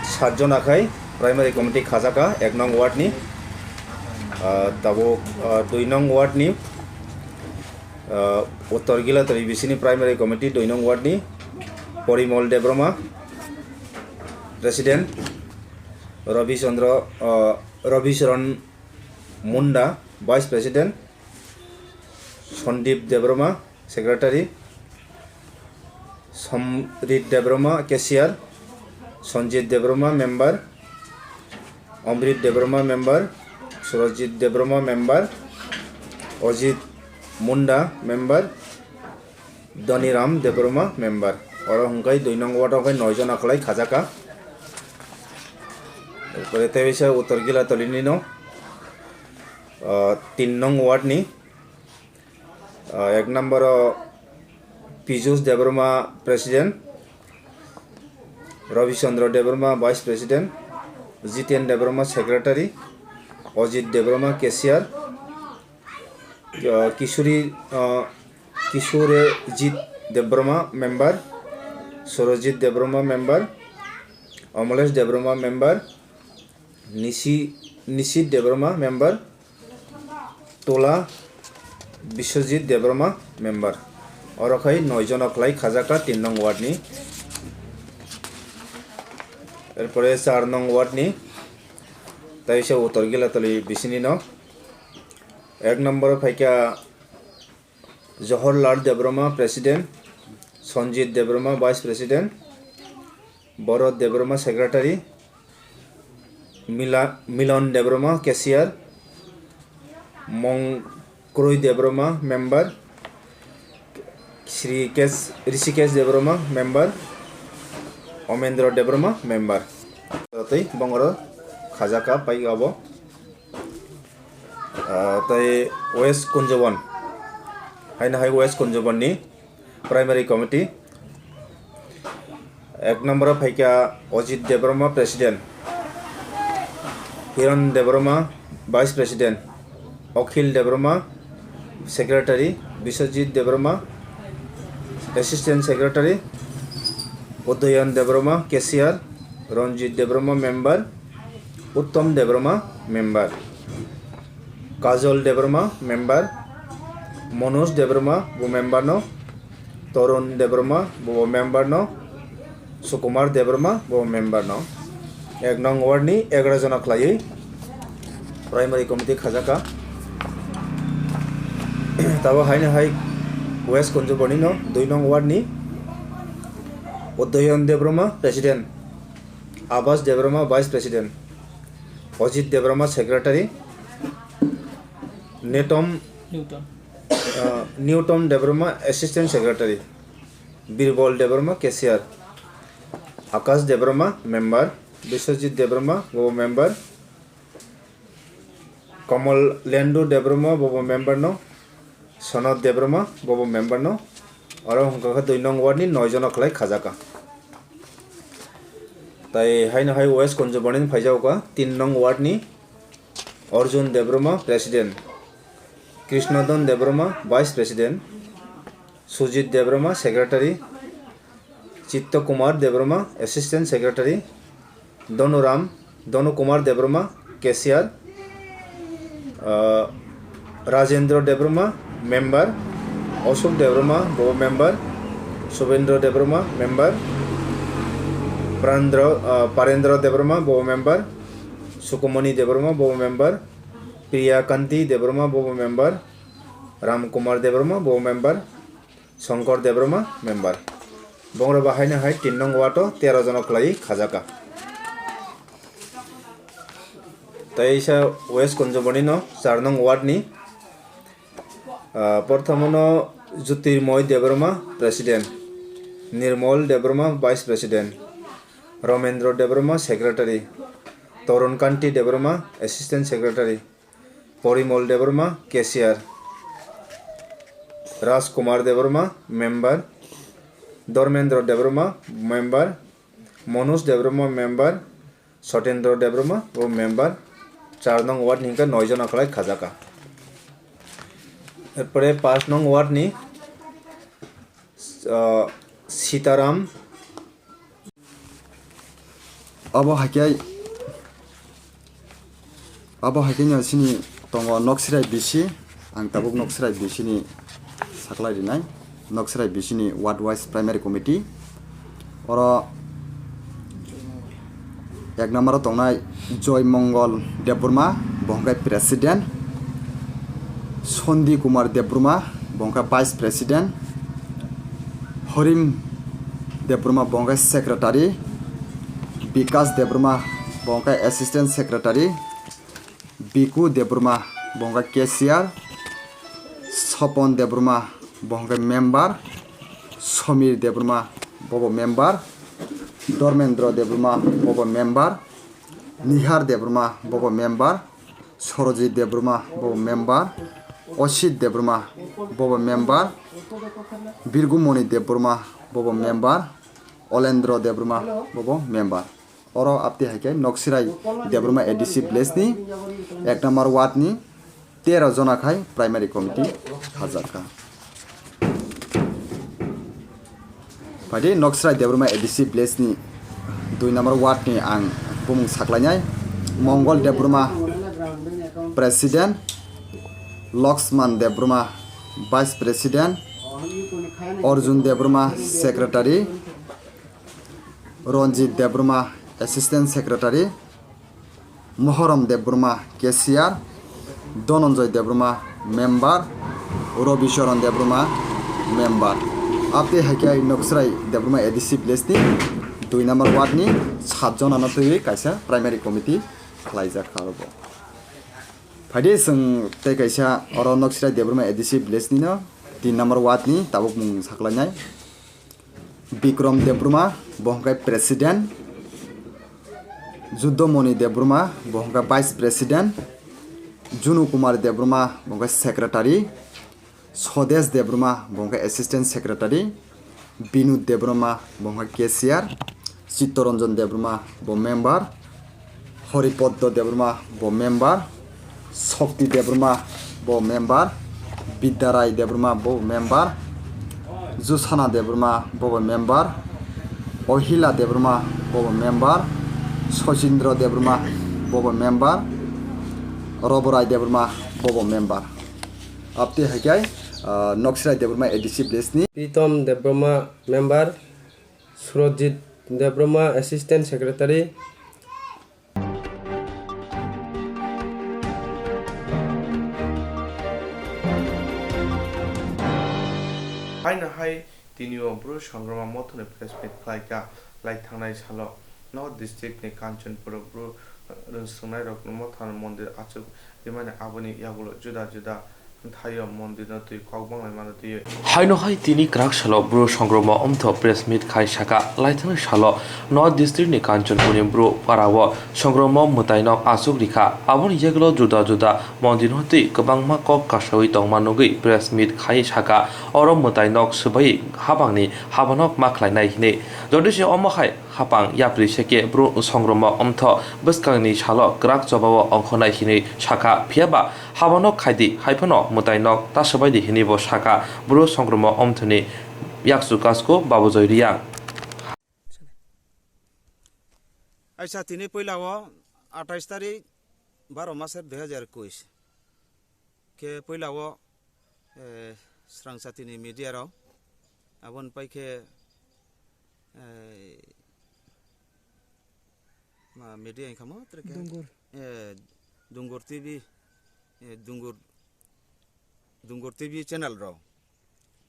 sat jona khai primary committee khajaka ek nong ward ni, ah, tabuk, ah, dui nong ward ni, ah, Uttor Gilatoli B C ni primary committee dui nong ward ni Porimol Debbarma, president, Rabi Chandra, ah, Rabi Charan Munda, Vice President, Sandeep Debbarma, Secretary, Somrit Debbarma, Cashier, Sanjit Debbarma, Member, Amrit Debbarma, Member, Surajit Debbarma, Member, Ajit Munda, Member, Dhoniram Debbarma, Member. Oro hwnkhe dui nong ward o hwnkhe noi jona khlai khajaka. Erpore tei waisa Uttor Gilatoli ni no, ah, tin nong ward ni, ah, ek number o Pijus Debbarma, President, Rabi Chandra Debbarma, Vice President, Jiten Debbarma, Secretary, Ajit Debbarma, Cashier, ah, Kishori, ah, Kishore Jit Debbarma, Member, Surajit Debbarma, Member, Amalesh Debbarma, Member, Nisi-, Nishit Debbarma, Member, Tola Biswajit Debbarma, Member. Oro khai noi jona khlai khajaka tin nong ward ni. Erpore char nong ward ni, tei se Uttor Gilatoli bisini no. Ek number o phaikha Johorlal Debbarma, President, Sanjit Debbarma, Vice President, Bharat Debbarma, Secretary, Mila-, Milan Debbarma, Cashier, Mongkroi Debbarma, Member, Sri Kes-, Rishikesh Debbarma, Member, Omendra Debbarma, Member. Tei bongoro khajaka pai abo. Ah, tei West Kunjabon, haino hai West Kunjabon ni Primary Committee, ek number o phaikha Ajit Debbarma, President, Hiran Debbarma, Vice President, Akhil Debbarma, Secretary, Biswajit Debbarma, Assistant Secretary, Udayan Debbarma, Cashier, Ranjit Debbarma, Member, Uttom Debbarma, Member, Kajol Debbarma, Member, Manoj Debbarma, bo member no, Torun Debbarma, bo member no, Sukumar Debbarma, bo member no. Ek nong ward ni egaroh jona khlaiwi Primary Committee khajaka. Tabo haino hai West Kunjaboni no dui nong ward ni Udayan Debbarma, President, Abas Debbarma, Vice President, Ajit Debbarma, Secretary, Netom, Newton. Uh, Newton Debbarma, Assistant Secretary, Birbal Debbarma, Cashier, Akash Debbarma, Member, Biswajit Debbarma, bo member, Kamal Lendu Debbarma, bo member no, Sonat Debbarma, bo member no. Oro hwnkha khe dui nong ward ni noi jono khlai khajaka. Tai haino hai West Kunjaboni phaijago tin nong ward ni Arjun Debbarma, President, Krishnadon Debbarma, Vice President, Sujit Debbarma, Secretary, Chitto Kumar Debbarma, Assistant Secretary, Donuram, Donu Kumar Debbarma, Cashier, uh, Rajendra Debbarma, Member, Ashok Debbarma, bo member, Subendra Debbarma, Member, Prandra, uh, Parendra Debbarma, bo member, Sukumoni Debbarma, bo member, Priya Kanti Debbarma, bo member, Ram Kumar Debbarma, bo member, Shankar Debbarma, member. Bongrok bo haino hai tin nong ward o tero jono khlaiwi khajaka. Tai sa West Kunjaboni no char nong ward ni, ah, porthomo no Jyotirmoy Debbarma, President, Nirmal Debbarma, Vice President, Ramendra Debbarma, Secretary, Torun Kanti Debbarma, Assistant Secretary, Porimol Debbarma, Cashier, Raj Kumar Debbarma, member, Dharmendra Debbarma, member, Manoj Debbarma, member, Satendra Debbarma, bo member, char nong ward ni hwnkhe noi jona khlai khajaka. Erpore panch nong ward ni, ah, Sitaram, Abo haikhe, abo haikhe no chini tongo Noksirai B C, ang tabuk Noksirai B C ni saklai rinai, Noksirai B C ni ward wise primary committee. Oro Ek number o tongnai Joy Mongol Debbarma, bo hwnkhe President. Sondi Kumar Debbarma, bo hwnkhe Vice President. Horim Debbarma, bo hwnkhe Secretary. Bikas Debbarma, bo hwnkhe Assistant Secretary. Biku Debbarma, bo hwnkhe Cashier. Sopon Debbarma, bo hwnkhe Member. Somir Debbarma, bobo Member. Dharmendra Debbarma, bobo Member. Nihar Debbarma, bobo Member. Sorojit Debbarma, bobo Member. Osit Debbarma, bobo Member. Birgumoni Debbarma, bobo Member. Olendra Debbarma, bobo Member. Oro apti hai khe Noksirai Debbarma A D C village ni ek number ward ni tero jona khai primary committee khajak kha. Phaidi Noksirai Debbarma A D C village ni dui number ward ni ang bumung saklainai. Mongol Debbarma President, Laxman Debbarma Vice President, Arjun Debbarma Secretary, Ranjit Debbarma Assistant Secretary, Mohorom Debbarma Cashier, Dhananjay Debbarma Member, Rabi Charan Debbarma Member. Apti hai khe Noksirai Debbarma A D C village ni dui number ward ni sat jona no twiwi kaisa primary committee khlaijak kha abo. Phaidi chwng tei kaisa oro Noksirai Debbarma A D C village ni no tin number ward ni tabuk mung saklainai. Bikram Debbarma, bo hwnkhe President. Juddomoni Debbarma, bo hwnkhe Vice President. Junu Kumar Debbarma, bo hwnkhe Secretary. Sodesh Debbarma, bo hwnkhe Assistant Secretary. Binod Debbarma, bo hwnkhe Cashier. Chittaranjan Debbarma, bo Member. Horipaddo Debbarma, bo Member. Shakti Debbarma, bo Member. Bidyarai Debbarma, bo Member. Jusana Debbarma, bobo Member. Ohila Debbarma, bobo Member. Sachindra Debbarma, bobo Member. Roborai Debbarma, bobo Member. Apti hai khe, ah, Noksirai Debbarma A D C village ni. Pritom Debbarma, Member. Surajit Debbarma, Assistant Secretary. Haino hai tini o Bru Songroma Mothani press meet khlai kha. Lai thangnai salo North District ni Kanchanpur o Bru rwngswngnai rokno Mothani mondir achuk rimani, aboni yagulo juda juda thaio mondirno twi kok banglaimano twiwi. Haino hai tini kwrak salo Bru Songroma Omtho press meet khai saka, laithani salo North District ni Kanchanpurni Bru para o Songroma mwtainok achuk rikha. Aboni yagulo juda juda mondirno twi kwbangma kok kasawi tongma nugwi press meet khai saka, oro mwtainok swbai habangni habanok ma khlainai hinwi. Jodi se omo hai hapang yapri seke Bru Songroma Omtho bwskangni salo kwrak chobao ongkhornai hinwi sakha, phiyaba habano khaidi, haiphano mwtainok ta swbaidi hinwi bo sakha Bru Songroma Omthoni yakchu kasku Babujoy Riyang. Aisa tini puila o atais tarik baro maser dui hazar ekush khe puila o, eh, srang satini media rok aboni pai khe, eh, ma media wngkha mo tere khe? Dungur. Eh, Dungur T V, eh, Dungur, Dungur T V channel rok.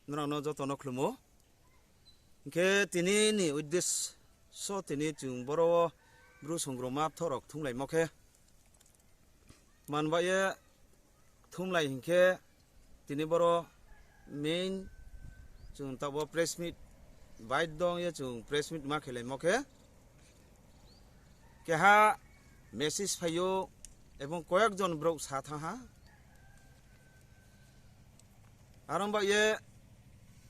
Norokno jotono khulumo. Hinkhe tini ni uddesyo tini chwng boro o Bru Songroma Omtho rok thumlaimo khe. Manbaye thumlai hinkhe tini boro main chwng tabuk press meet bai dong ye chwng press meet ma khelaimo khe keha message phaio ebong koyek jon borok sa thangha. Aro ba ye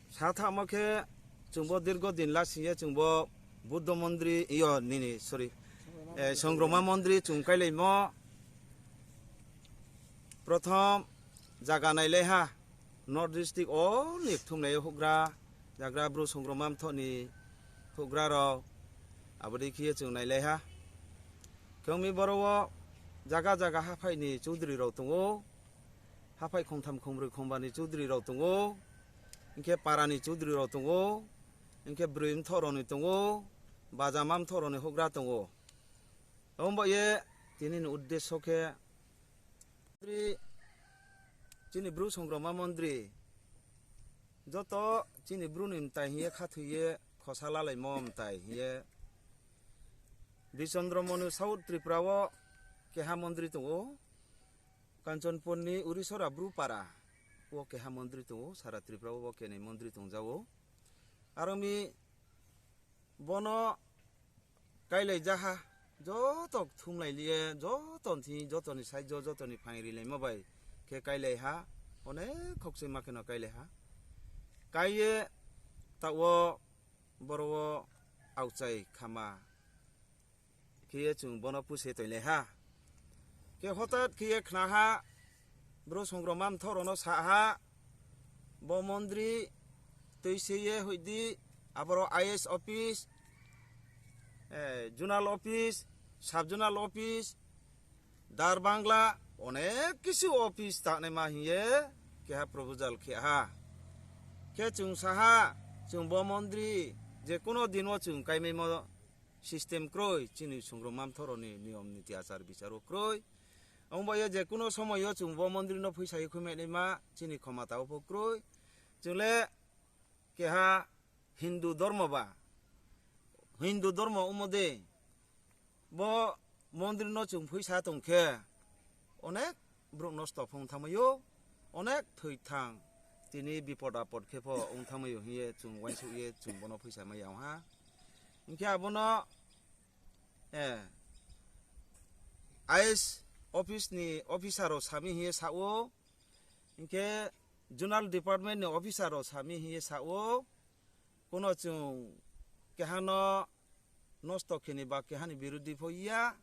sa thangma khe chwngbo dirgo din lasing ye chwngbo Buddho mondri iyo nini, sorry, eh, Songroma mondri chwng kailaimo. Prothom jaga nailaiha North District all ni thumnai hugra jagra Bru Songroma Omtho ni hugra rok aboni khiye chwng nailaiha. Khe wngmi boro o jaga jaga haphai ni chudri rok tongo, haphai khongtham khongbrwi khongba ni chudri rok tongo, hinkhe para ni chudri rok tongo, hinkhe brwi mtho rok ni tongo, baja ma mtho rok ni hugra tongo. Omo ye tini ni uddesyo khe, chini Bru Songroma Mondri joto chini Bru ni mtai hiye khathwiye khosa lalaimo mtai hiye Bichandra Manu South Tripura o keha mondri tongo. Kanchanpur ni Urisora Bru para o keha mondri tongo, sara Tripura o bo kenai mondri tongjago. Aro mi bono kailai jaha, joto thumlai liye, joto ni, joto ni side o, joto ni phaing rilaima bai khe kailai ha, onek khokchai ma kheno kailai ha. Kaiye ta o boro o auchai khama. Khiye chwng bono puse toile ha. Khe hotat khiye khna ha, Bru Songroma Mthoh rokno sa ha, bo mondri twi seye hoidi, aboro I A S office, eh, zonal office, sub zonal office, Dar Bangla, onek kisu office tanai ma hiye keha proposal khe ha. Khe chwng sa ha, chwng bo mondri je kuno din o chwng kaimai mo system kroi, chini Songroma Mthoh rokni niyom niti achar bichar o kroi. Omo bai je kuno somoy o chwng bo mondri no phuisa ye khumai naima chini khomata o pho kroi. Chwng le keha Hindu dormo ba, Hindu dormo omo de bo mondri no chwng phuisa tong khe onek borok nosto phung thangmaio, onek thwi thang, tini bipod apod khe pho wng thangmaio hiye chwng uansuk ye chwng bono phuisa maya wng ha. Hinkhe abono, eh, I A S office ni officer rok sami hiye sa o, hinkhe zonal department ni officer rok sami hiye sa o, kuno chwng kehano nosto khini ba kehani birodhi pho ya.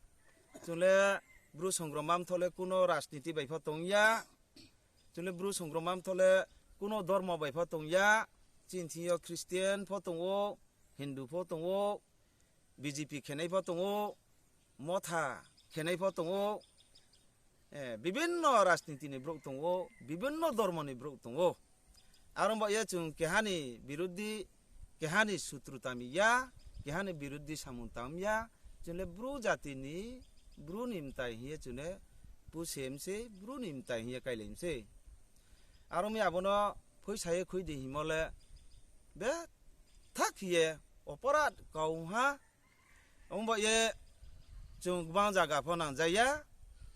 Chwng le Bru Songroma Mthoh le kuno rajniti bai pho tong ya. Chwng le Bru Songroma Mthoh le kuno dormo bai pho tong ya. Chini thing yo Christian pho tong o, Hindu pho tong o, B J P khenai pho tong o, Motha khenai pho tong o. Eh, bibinno rajniti ni borok tongo, bibinno dormo ni borok tongo. Aro ba ye chwng kehani birodhi, kehani sutru tami ya, kehani birodhi samung tam ya, chwng le Bru jati ni, Bru ni mtai hiye chwng le pusem se, Bru ni mtai hiye kailem se. Aro mi abono phuisa ye khoi di himo le bethak hiye oporat kau ha. Omo ba ye chwng kwbang jaga pho nangjaya,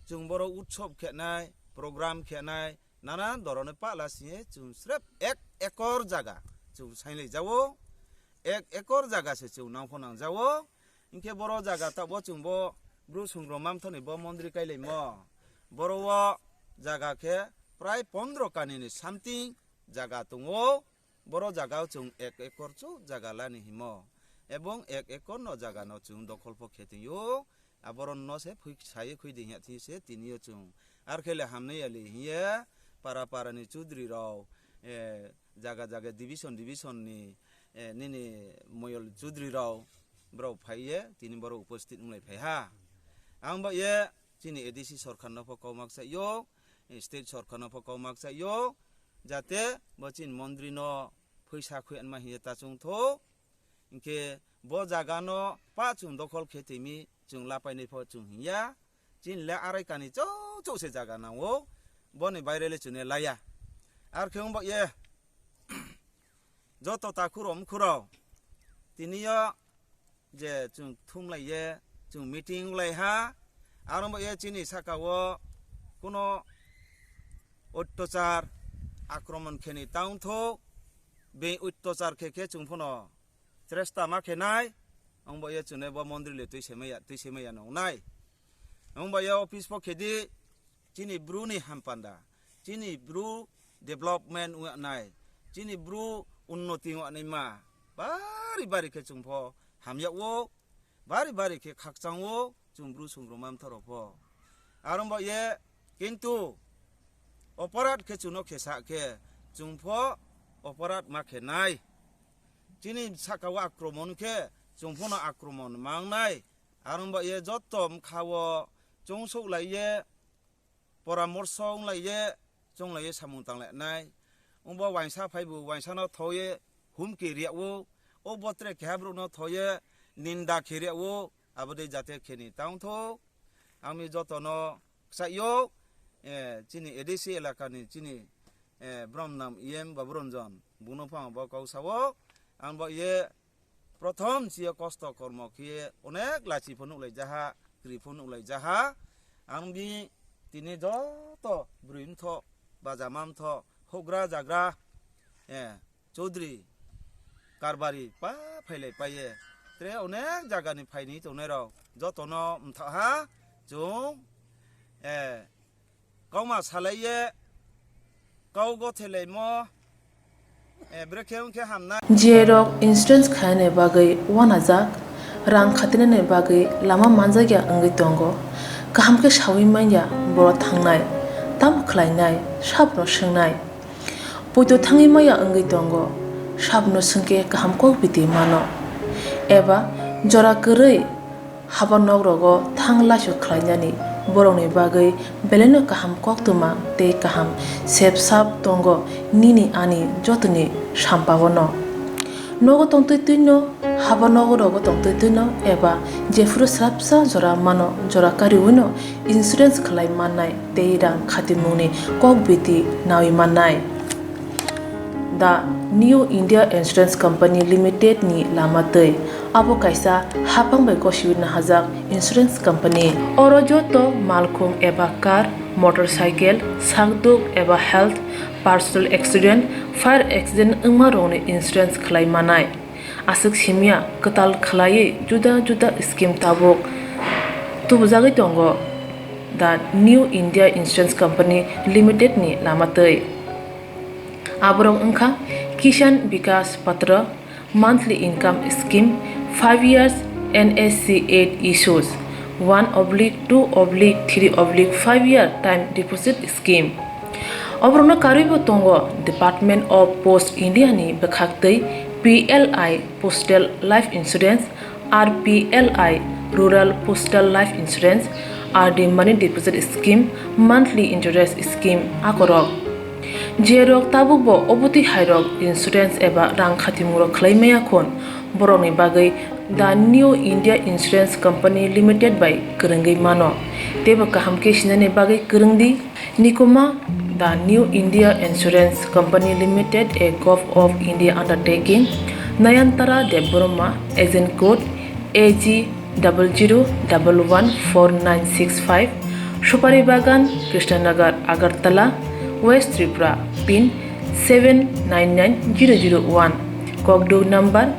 chwng borok utsob khenai, program khenai, nanan doroni pala singye chwng srep ek ekor jaga chwng sainglai jao, ek ekor jaga se chwng nang pho nang jao. Hinkhe boro jaga tabo chwng bo Bru Songroma Mthoh ni bo mondri kailaimo, boro o jaga khe prai pondro kani ni something jaga tongo. Boro jaga o chwng ek ekor chuk jaga lani himo, ebong ek ekor no jaga no chwng dokhol pho khe twi o, aboro no se phui saye khoi di hinya thing se tini o chwng. Ar khe le hamnai ya li hiye para para ni chudri rok, eh, jaga jaga division division ni, eh, nini moyol chudri rok borok phai ye tini borok uposthit wng lai phai ha. Ang ba ye chini A D C sorkar no pho kau mak cha yok, state sorkar no pho kau mak cha yok, jate bo chini mondri no phuisa khoi anma hiye ta chwng thok. Hinkhe bo jaga no pa chwng dokhol khe twi mi chwng lapai nai pho chwng hinya. Chini le arai kani chok chok se jaga nango, boni baire le chwng ne laya. Ar khe wng ba ye joto takhurok mkhurok tini yo je chwng thumlai ye chwng meeting wng lai ha, aro bo ye chini saka o kuno ottachar akromon khe ni ta wng thok, be ottachar khe khe chwng phano chesta ma khe nai, wng bo ye chwng ne bo mondri le twi se maya, twi se maya nong nai. Wng bo ye office pho khe di, chini Bru ni hampanda, chini Bru development wng nai, chini Bru unnoti wng nai ma, bari bari khe chwng pho hamya o, bari bari khe khakchang o chwng Bru Songroma Mthoh rok pho. Aro bo ye kintu oporat khe chwng no khe sa khe chwng pho oporat ma khe nai. Chini saka o akromon khe chwng pho no akromon ma wng nai. Aro bo ye joto mkha o chwng sok lai ye poramorso wng lai ye, chwng lai ye samung tang lai nai. Wng bo uaingsa phai bo uaingsa no tho ye humki ria o, o bo tre keha borok no tho ye ninda khe ria o, abo de jate kheni tangthok. Ang mi jotono kchaio, eh, chini A D C elakani chini, eh, Bromnam E M Baburanjan buno phang bo kok sao. Ang bo ye prothom chiye kosto kormo khiye onek lachi pho nuklai jaha, kri pho nuklai jaha. Ang bi tini joto brui mtho, bajama mtho, hougra jagra, eh, Chaudhary, Karbari pa phailai paiye. Tre onek jagani phaini tongnai rok jotono mthaha chwng, eh, kauma salaiye, kau gothelaimo, eh, brekhe wngkhe hamnai. Jiyai rok insurance khainani bagwi wanajak, rang khatinani bagwi lama manjakya wngwi tongo. Kaham khe sawi manya borok thangnai, tamo khlainai, sabono swngnai. Poito thangwi maya wngwi tongo, sabono swngkhe kaham kok biti mano. Eba jora kwrwi haba nok rogo thang laisu khlainani borokni bagwi belaino kaham koktwma tei kaham sep sap tongo nini ani jotoni sampao no. Nogo tongtwi twino, haba nogo rogo tongtwi twino eba jephuru swrapsa jora mano, jora kariwino insurance khlai mannai tei rang khatimungni kok biti nawi mannai. The New India Insurance Company Limited ni lama twi abo kaisa haphang bai gosiwi nahajak insurance company. Oro joto malkhung eba car, motorcycle, sakduk eba health, personal accident, fire accident wngma rokni insurance khlai manai. Aswk simya kwtal khlaiwi juda juda scheme tabuk tubujagwi tongo the New India Insurance Company Limited ni lama twi. Aborok wngkha Kisan Vikas Patra, monthly income scheme, five years N S C eight issues, one oblique two oblique three oblique five year time deposit scheme. Oborokno karwibo tongo Department of Post India ni bwkhaktwi P L I Postal Life Insurance, R P L I Rural Postal Life Insurance, R D Money Deposit Scheme, Monthly Interest Scheme akorok. Jerok tabukbo obotwi hairok insurance eba rang khatimungrok khlai maya khun, borokni bagwi The New India Insurance Company Limited bai kwrwngwi mano. Teibo kaham khe sinani bagwi kwrwng di. Nikuma, The New India Insurance Company Limited, a Govt of India undertaking, Nayantara Debbarma, agent code A G double zero double one four nine six five, Supari Bagan, Krishnanagar, Agartala, West Tripura, pin seven nine nine zero zero one, kokduk number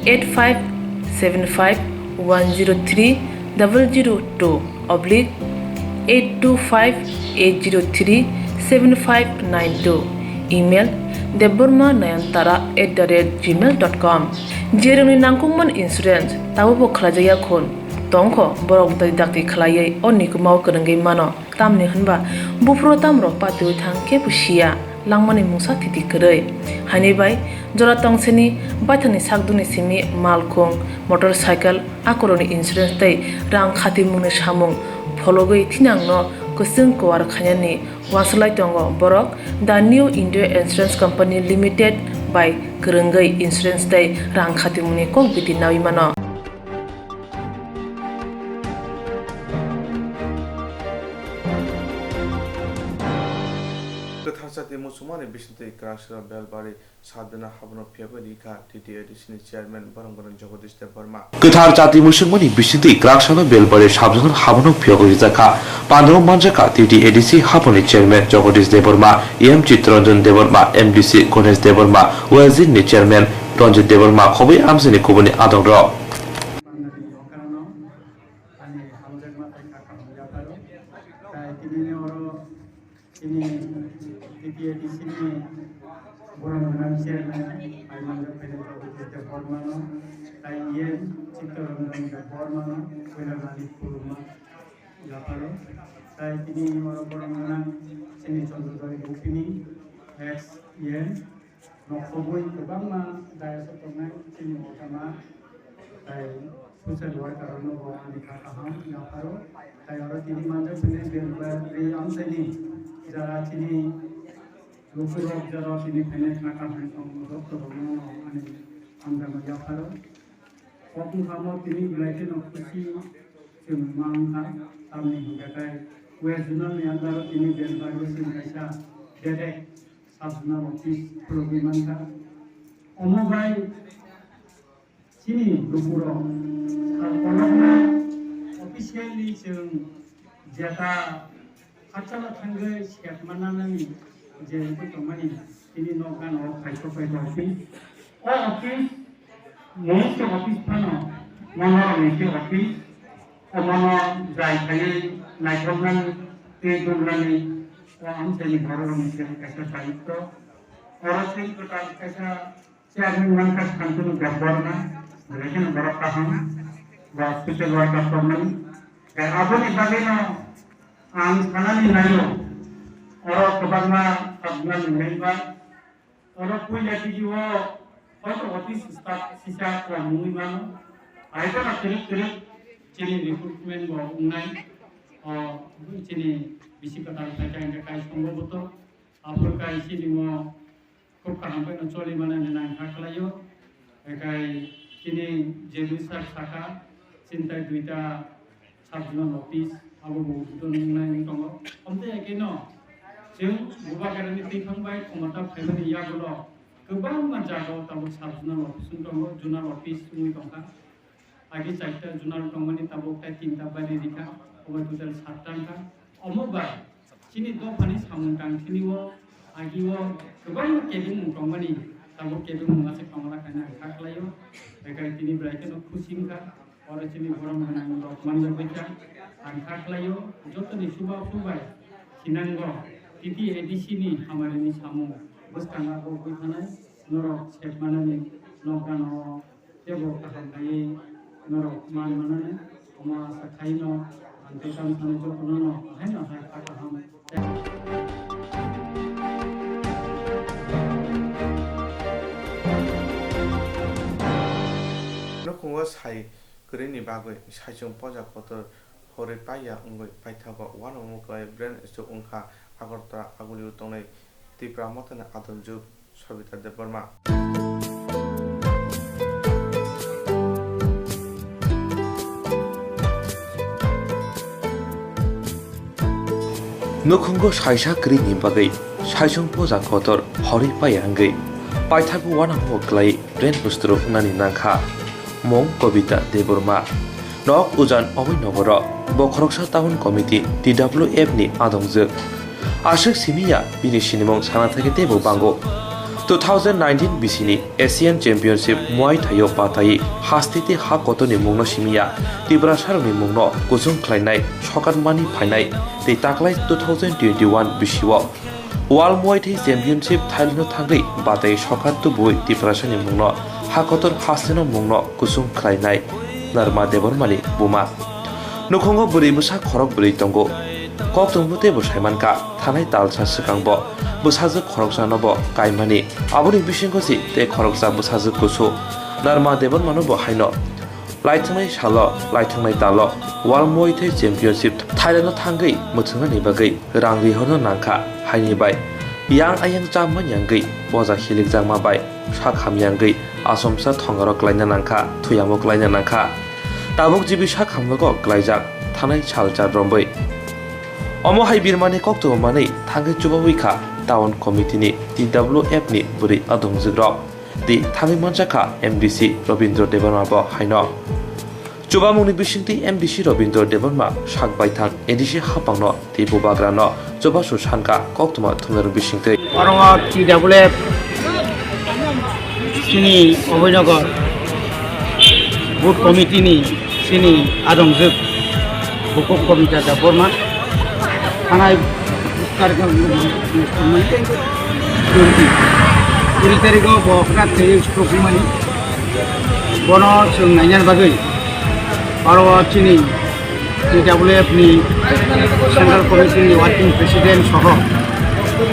eight five seven five one zero three double zero two oblique eight two five eight zero three seven five nine two, email debbarma nayantara at the rate gmail dot com. Jerokni nangkukmani insurance tabukbo khlaijakya khun tongkho, borok bwtwi dakti khlaiwi o nikumao kwrwngwi mano. Tamni hwnba buphuru tamrok patiwi thang kebo siya, langmani mungsa thiti kwrwi. Haini bai jora tongseni baithangni sakdukni simi malkhung, motorcycle, akorokni insurance tei rang khatimungni samung phologwi thinangno kwchwng kwar khainani uansuk lai tongo borok The New India Insurance Company Limited bai kwrwngwi insurance tei rang khatimungni kok biti nawi mano. Kwthar chati muchungmani bisingtwi Kraksra Belbari Sabjana habuno phiyogwi rikha T T A D C ni chairman borong borong Jagadish Debbarma. Kwthar chati muchungmani bisingtwi Kraksano Belbari Sabjana habuno phiyogwi rijakha. Pandro manjakha T T A D C haboni chairman Jagadish Debbarma, E M Chittaranjan Debbarma, M D C Ganesh Debbarma, Y Z ni chairman Ranjit Debbarma, khobwi amchaini kubuni adongrok. Ani hamjakma tei kha kaham yapharo. Tai tinini oro chini T T A D C ni borok gwnang chairman, pai manjak phainai Jagadish Debbarmano, tai E M Chittaranjan Debbarmano, puila nani khulumma yapharo. Tai tini oro borok gwnang chini Chandrodaya Bupini, ex E M, Nokhobwi kwbangma dayas-o tongnai chini koktwma tai social worker-rokno bo ani kha kaham yapharo. Tai oro tini manjak sini Belbari amchaini jara chini lukurok jara tini phainai kha kaham tong joto rokno ani hamjakma yapharo. Kokmwkhamo tini belai kheno khusi chwng ma wngkha, tamni hwnkhe tei West Zonal ni under o tini Belbari o chwng kaisa bedek sub zonal office khulogwi mankha. Omo bai chini lukurok sal kolokma officially chwng jeta hakchalo thangwi sep mananani je wngwi tongmani tini nokgano khaisok bai tongphi. O office, mungsa office phano, mono mungsa office, omono jai khaiwi naithoknani tei dumnani o amchaini bororokni simi kaisa dayitto. Oro tei kwtal kaisa chairman mankha Santanu Debbarma, belai kheno borok kaham, ba social worker tongmani. Tei aboni bagwino ang sanani naio, oro kwbangma sabjani member, oro puila tigi o hoito office staff sisa kom wngwi mano. Hai phano kwrwk kwrwk chini recruitment bo wngnai. O chini bisi kwtal khaikha hwnkhe kai songo boto. Aphuru kai chini mo khub kaham khe no choli mano hinwi ang kha khlaio. Ekai chini je bwsak sakha, chini tai duita sub zonal office, abo bo ududon wngnai wng tongo. Omtwi hai khe no chwng Bubagrani twiphang bai Khumata phaimani yagulo kwbangma jaga o tabuk sub zonal office wng tongo, zonal office wngwi tongkha. Agi chaita zonal tongmani tabuk tai tinta bari rikha, obo total satta wngkha. Omo bai chini dophani samung tang sini o agi o kwbangma kebengmung tongmani, tabuk kebengmung aswk tongla khaina ang kha khlaio. Bekhai tini belai kheno khusi wngkha. Oro chini borom gwnang rok manjak baikha. Ang kha khlaio, jotoni chuba chubai sinango T T A D C ni hamari ni samung bwskango bo wngwi thanai norok sep manani nokgano teibo kaham khlaiwi norok man manani omo asa khaino ang tei tamo sanai jotono no haino hai kha kaham. Nukhungo sai kwrwini bagwi saichung poja kotor horwi paiya wngwi paithago uanamo kwlai brain stroke wngkha Agartala Agulio tongnai Tipra Mothani adonjwk Sobita Debbarma. Nukhungo saisa kwrwini bagwi saichung poja kotor horwi paiya wngwi paithago uanamo kwlai brain stroke wngnani nangkha. Mung Kobita Debbarma. Nok Ujan Oboinogoro. Bo khoroksa town committee T W F ni adongjwk. Aswk simi ya bini sinimung sana thangwi teibo bango. Two thousand nineteen bisini Asian Championship Muay Thai o batai haste tei ha kotorni mungno simi ya Tiprasarokni mungno kuchung khlainai sokat mani phainai tei taklai two thousand twenty-one bisio World Muay Thai Championship Thailand o thangwi batai sokat tubui Tiprasani mungno ha kotor hasteno mungno kuchung khlainai Narma Debbarmani buma. Nukhungo bwrwi bwsa khorok bwrwi tongo. Koktwmbo teibo saimankha, thanai talsa swkangbo bwsajwk khoroksano bo kaimani. Aboni bisingo si tei khoroksa bwsajwk kusu Narma Debbarmano bo haino laithangnai salo, laithangnai talo World Muay Thai Championship Thailand o thangwi mwthwngnani bagwi rang rihorna nangkha, haini bai yang ayang chamani yangwi boja hilikjakma bai sak hamya wngwi achomsa thongaro klaina nangkha, thuyamo klaina nangkha. Tabuk jibi sak hamjago klaijak thanai sal char rombwi. Omo hai birmani koktwma manwi thangwi chubawi kha town committee ni T W F ni bwrwi adongjwk rok. Di thangwi manjakha M D C Robindra Debbarma bo haino. Chubamungni bisingtwi M D C Robindra Debbarma sak baithang A D C haphangno tei bubagrano chubachu sankha koktwma thumnairok bisingtwi. Oro o T W F chini Abhinogor Booth Committee ni chini adongjwk bukhuk Kobita Debbarma thanai tarik twenty, kuri tarigo bo khna thwi stroke wngmani. Bono chwng nainani bagwi aro o chini T W F ni Central Committee ni Working President soho,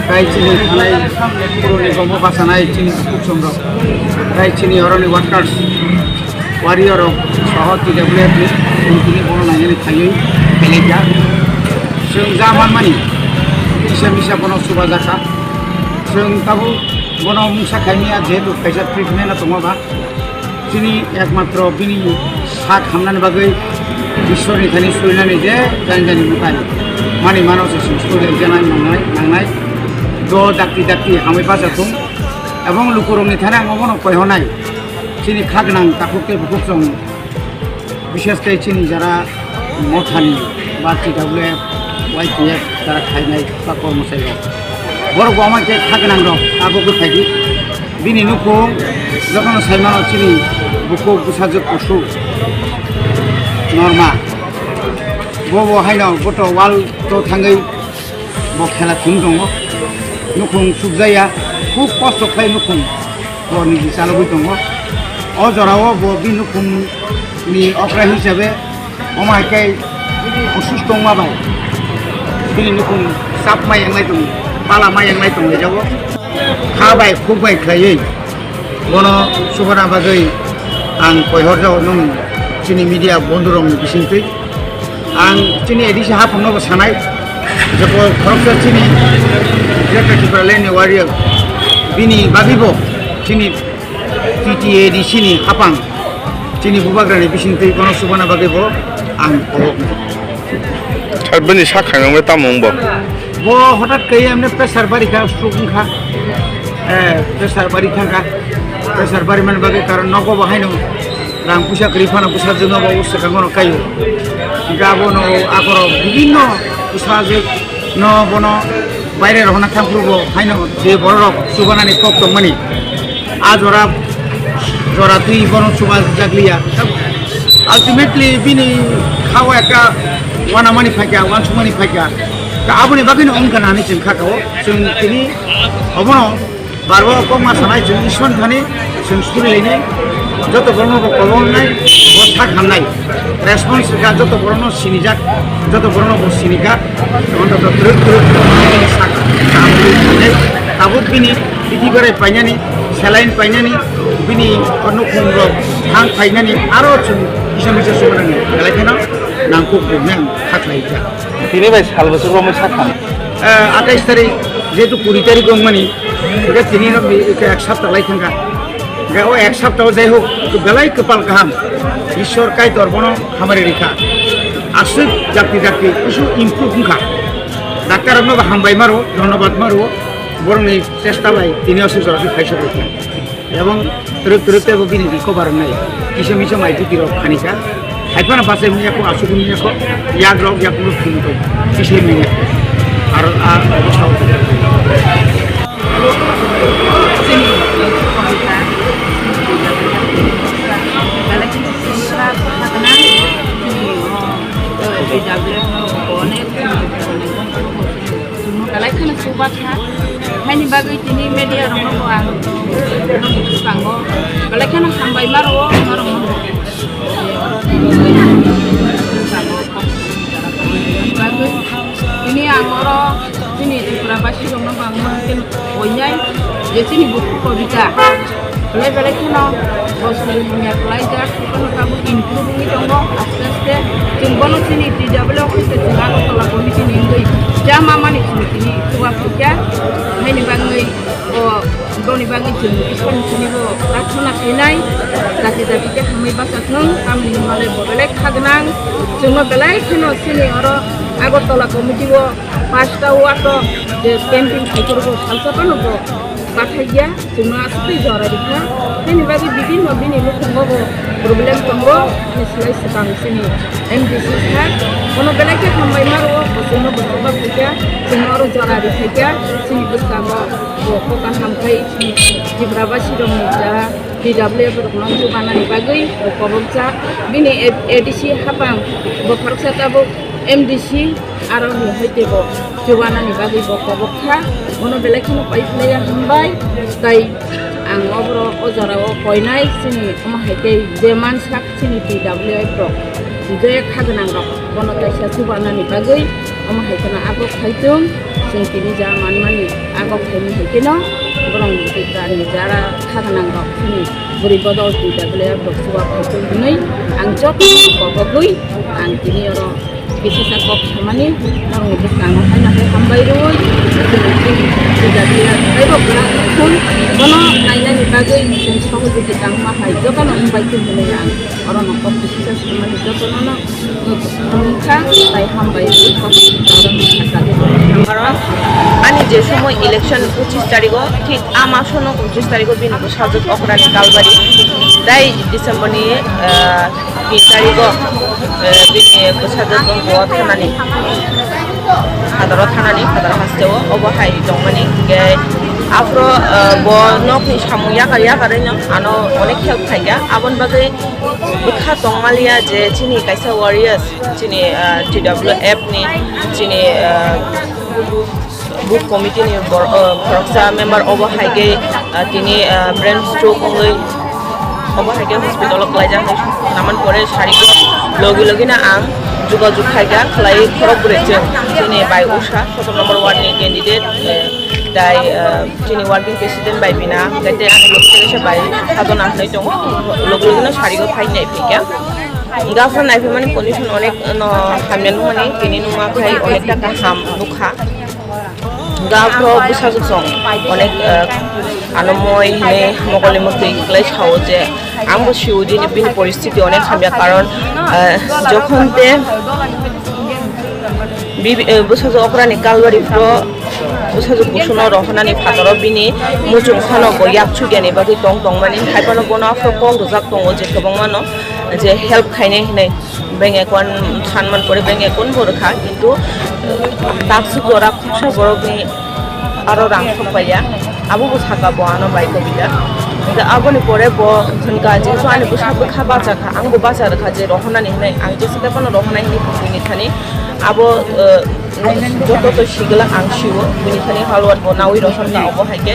tei chini thanai puruni bombo bachanai chini bukhuk chomrok, tei chini oroni workers, warrior rok soho T W F ni chwng tini bono nainani thangwi phailai kha. Chwng ja manmani kisa misa bono chubajakha. Chwng tabuk bono mungsa khaimya, jehetu kaisa treatment o tongma ba. Chini ekmatro bini sak hamnani bagwi Ishwarni thani surinani je jani jani mwtai mani mano se sum suri janai nangnai nangnai do dakti dakti hamwi bacha thung ebong lukurokni thani ang obono koihornai chini kha gwnang takhuk tei bukhuk chwng bishesh khe chini jara mothani ba T W F, Y T F jara khainai ba kormochai rok borok bo ama khe kha gwnang rok abo bwkhaidi. Bini nukhung jotono saimano chini bukhuk bwsajwk kusu norma. Bo bo haino boto wall to thangwi bo khela thum tongo. Nukhung sukjaya, khub kosto khlai nukhung bo niji chalogwi tongo. O jorao bo bini nukhungni okra hisabe Omo hai khe osusto wngma bai bini nukhung chap ma yanglai tong, bala ma yanglai tong lai jago. Kha bai khuk bai khlaiwi bono chubana bagwi ang koihor jago nwng chini media bondhu rokni bisingtwi. Ang chini A D C haphangno bo sanai je bo khoroksa chini Greater Tipraland ni warrior bini bagwi bo chini T T A D C ni haphang chini bubagrani bisingtwi bono chubana bagwi bo ang kobok. Sir, bini sak khaimang bai tamo wng bo? Bo hotat khe emne pressure bari kha, stroke wng kha. Eh, pressure bari thang kha. Pressure bari mani bagwi karon nogo bo haino rang puisa kwrwi phano bwsajwk no bo uswkang no kaio. Hingkhe abono akhoro bibinno bwsajwk no bono baire rohorna thangphuru bo haino je borok rok chubanani kok tongmani. A jora, jora twi bono chuba jakliya. Ultimately bini khao ekta wanamani phaikha, wansukmani phaikha. Ta aboni bagwino wngkha nani chwng kha kao. Chwng tini obono barbo kokma sanai chwng Ishwar thani chwng suri laini. Joto borokno bo kobong nai, bo sak hamnai. Response rwkha joto borokno sinijak, joto borokno bo sinikha. Tamo to twrwk twrwk saka. Tabuk bini, tabuk bini, titi berai painani, saline painani, bini nukhung rok thang painani, aro chwng kisa misa sumanani. Belai kheno nangkuk bukni ang kha khlai kha. Tini bai sal bwswk romwi sakha. Eh, atais tarik, jehetu kuri tarik wngmani, hingkhe tini no bi-, ek sapta lai thangkha. Hingkhe o ek sapta o jai hok, belai kwpal kaham. Ishwar Kaitor bono hamari rikha. Aswk jakti jakti kisu improve wngkha. Daktar rokno bo hambai maro, dhonnobad maro. Borokni chesta bai tini aswk jora khe khaisa rikha. Ebong twrwk twrwk tei bo bini recover wngnai. Kisa misa mai twi rok khani kha. Hai phano bachai manya kho, asuk manya kho. Yak rok yak rok thum to. Kisa manya kho. Ar a obo sao. Belai kheno chuba kha. Haini bagwi tini media rokno bo ang bwskango belai kheno hambai ma rwo norok no. Bagwi tini ang oro chini Tripura basi rokno bo ang ma khe koinai je chini bukhuk kobita. Belai belai kheno bo suri hamya khlaijak, kheno tabuk improve wngwi tongo aste aste. Chwng bono chini T W office se chwng Agartala committee ni wngwi jama mani chwng tini chuba phaikha. Haini bagwi bo, boni bagwi chwng Ishwar ni simi bo prarthana khainai. Jati jati khe hamwi bacha thwng, tamni hwnmale bo belai kha gwnang. Chwngno belai kheno chini oro Agartala committee o pasta ward o je camping khai phuru bo salsa phano bo bathai ya. Chwngno aswk twi jora rikha. Bini bagwi bibinno bini nukhungo bo problem tongo. Bini slai swkang chini M D C sir. Bono belai khe hambai ma rwo. Bo chwngno bo chuba phaikha. Chwngno oro jora rikhaikha. Chini bwskango bo kok kaham khai chini Tiprabasi rokni ja T W F rokno chubanani bagwi bo kobokjak. Bini A D C hapang bo khoroksa tabuk M D C aro ni hai tei bo chubanani bagwi bo kobok kha. Bono belai kheno pai phlaiya hambai. Tai ang oborok o jora o koinai chini omo hai khe je mansak chini T W F rok je kha gwnang rok bono kaisa chubanani bagwi omo hai kheno agok khai thung. Chwng tini ja manmani agok khaini hai kheno borok ni jara kha gwnang rok chini bwrwi bodol T W F rok chuba khai thung hwnwi ang jotono kobogwi ang tini oro Kisa sa kok samani, norokni bwskango haino khe hambai rwui, chini chini puja tiya taibo kwrak phun, bono nainani Bagwi chwng sohojogita wngma hai jotono invite khe hwnwi ang orono kok kisa samani jotono no wngkha tai hambai kok. Karon ani je somoy election pochis tarigo, thik a masono unchis tarigo bini bwsajwk okrani kalbari tai December ni, ah, tin tarigo, eh, bini bwsajwk wngkha thanani, Hadaro thanani, Hadaro hasteo, obo hai tongmani, hinkhe aphro, eh, bo nokni samung yakar yakarino ano onek help khaikha, aboni bagwi bwkha tongmaliya je chini kaisa warriors, chini, eh, T W F ni, chini, eh, Booth committee ni bor-, uh, khoroksa member obo hai khe, uh, tini, uh, brain stroke wngwi obo hai khe hospital o kwlaijak hinwi naman pore sari logi logi no ang jogajog khaikha khlai khorok bwrwi chwng chini bai Usha sotor number one ni candidate, uh, tai, uh, chini working president bai bina hwnkhe tei ani logi logi se bai sadona hinwi tongo logi logi no sari o phai nai phikha. Hwnkhe aphuru naiphimani condition onek no hamya nukmani tini nukma khai onek ta kaham nukha. Hwnkhe aphuru bwsajwk song onek, eh, ano moi hinwi mokol ni mwktwi kwlai sao je ang bo sio je bini poristiti onek hamya karon, eh, jokhon te bibi, eh, bwsajwk okrani kalbari phuru bwsajwk kusuno rohornani phataro bini muchung phano bo yak chukya ni bagwi tong tongmani hai phano bono aphuru kok rwjak tongo je kwbangma no je help khainai hinwi. Bank account sanman pore bank account bo rwkha, kintu, eh, takswk jora khuksa borokni aro rang sok paiya, abo bo saka bo ano bai kobita. Hwnkhe aboni pore bo hwnkha, jehetu ani bwsa bwkha bachakha, ang bo bacha rwkha je rohornani hinwi, ang jesa phano rohornai hinwi bini thani abo, eh, joto to sigwlak ang sio, bini thani halwat bo nawi rohorkha obo hai khe.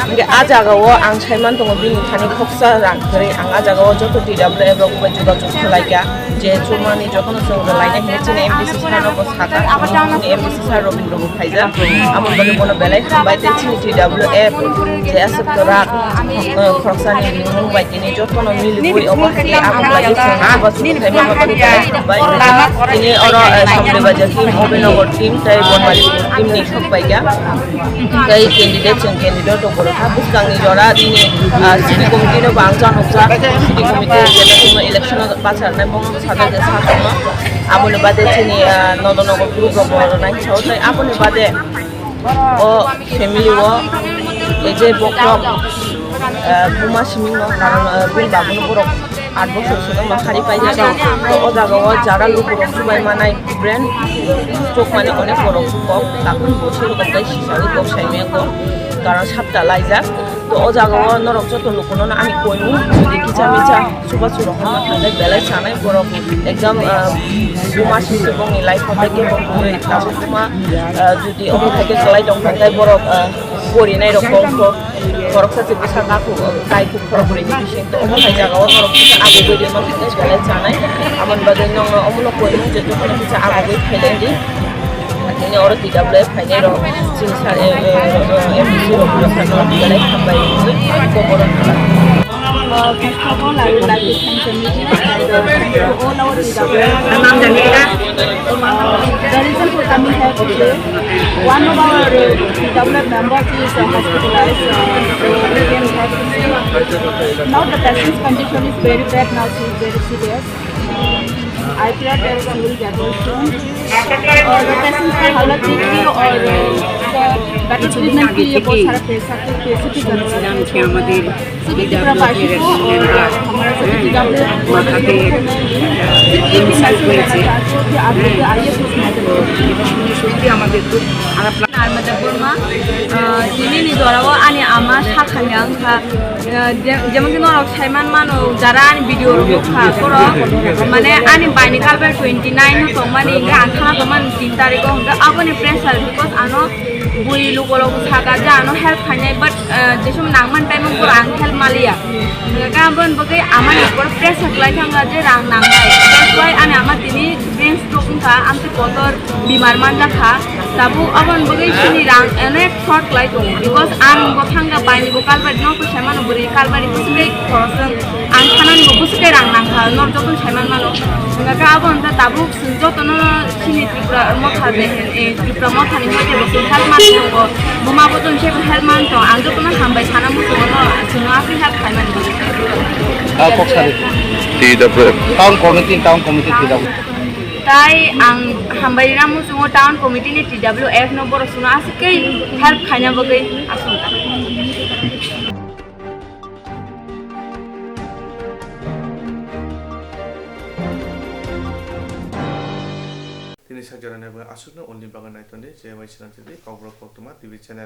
Hwnkhe a jaga o ang saiman tongo bini thani khoksa rang kwrwi, ang a jaga o joto T W F rok bai jogajog khlaikha je chumani jotono chwng rwlainai hinwi chini M D C sir no bo sakha, chini M D C sir Robindra bo phaijak, aboni bagwi bono belai hambai tei chini T W F je aswk kwrak, eh, khoroksani mung bai tini jotono milibui obo hai khe aboni bagwi chwng joto chwng khaima bagwi belai hambai. Tini oro, eh, Samdui Bazar team, Obinagar team tei Bonmari team ni sok paikha. Tei candidate chwng candidate rok borok kha bwskangni jora tini, ah, city committee no bo ang cha nukjak. City committee je election o bacharnai bongno sajak je sa tongma. Aboni bade chini, ah, Nodonogor group rok bo rwnai sao tei aboni bade o family o je bokhorok, ah, buma simi no karon, ah, bini babuno borok aat bosor se tongma hari paijak. To o jaga o jara lukurok chubai manai brain stroke mane onek borok kok takun bo se rokok tai sisagwi kok saimaya kok karon sapta laijak. To o jaga o norok joto lukuno no ani koimung jodi kicha micha chubachu rok no thangnai belai sanai borok ekdam, ah, buma simi bongni life o tei kebo kwrwi tabuk buma, ah, jodi omo hai khe kwlai tong kha tei borok, ah, porinai rok kok kok. Khoroksa se bwsa kaku, kaikuk khorokbrwi ni bising to omo hai jaga o norok kisa agugwi rima khe belai chanai. Aboni bagwi nokno omono koimung je jotono kisa agugwi khailai di. Tini oro T W F phainai rok chini sa, eh, eh, eh, M D C rok no sa no belai hambai wngwi koboron kha. Uh, first of all, I would like to thank the media and, uh, thank you to all our T W F. Uh, the reason for coming here today, one of our, uh, T W F members is, uh, hospitalized, uh, so we came here to see. Now the patient's condition is very bad, now she is very serious. Uh, I pray that she will get well soon. और पेशेंट की हालत देखिए और, अ, better treatment के लिए बहुत सारा पैसा की, पैसे की जरूरत है। तो सभी की तरफ आशीष हो और हमारा सभी की तरफ से एक ही मैसेज देना चाहती हूँ कि आप लोग आइए, कुछ मदद करिए। Narmada Burma, ah, tini ni jora o ani ama sakha ni ang kha, ah, je-, jemon ki norok saiman mano, jara ani video rok nukha, borok, mane ani bai ni kalbai twenty nine no tongmani, hingke ang khana tongmani tin tarikh o, hingke aboni pressure, because ano bui lukolok saka je ano help khainai, but, ah, jesum nangmani time o borok ang help maliya. Hingke aboni bagwi amani borok pressure khlai thangkha je rang nangnai. Wai ani ama tini brain stroke wngkha, amtwi kotor bimar manjakha. Tabuk aboni bagwi chini rang onek short khlai tongo, because ang bo thangkha baini bo kalbari no khe saimano bwrwi kalbari bwswk tei khoroksa ang thanani bo bwswk tei rang nangkha, nor joto sai manmano. Hwnkha khe abo wngkha tabuk chwng jotono chini Tripura motha de, eh, Tripura mothani hoi de bo chwng help man tongo, buma bo chwng sebo help man tong, ang jotono hambai sana muchungo no chwngno aswk help khaimani. Ah, kok sari. T W F. Town committee, town committee T W F. Tai ang hambai rina muchungo town committee ni T W F no borok chwngno aswk khe help khaina bagwi aswk. Tini sak jora nai bo aswkno ulni bagwi nai tongdi, je bai sina tidi Kokborok Koktwma T V channel.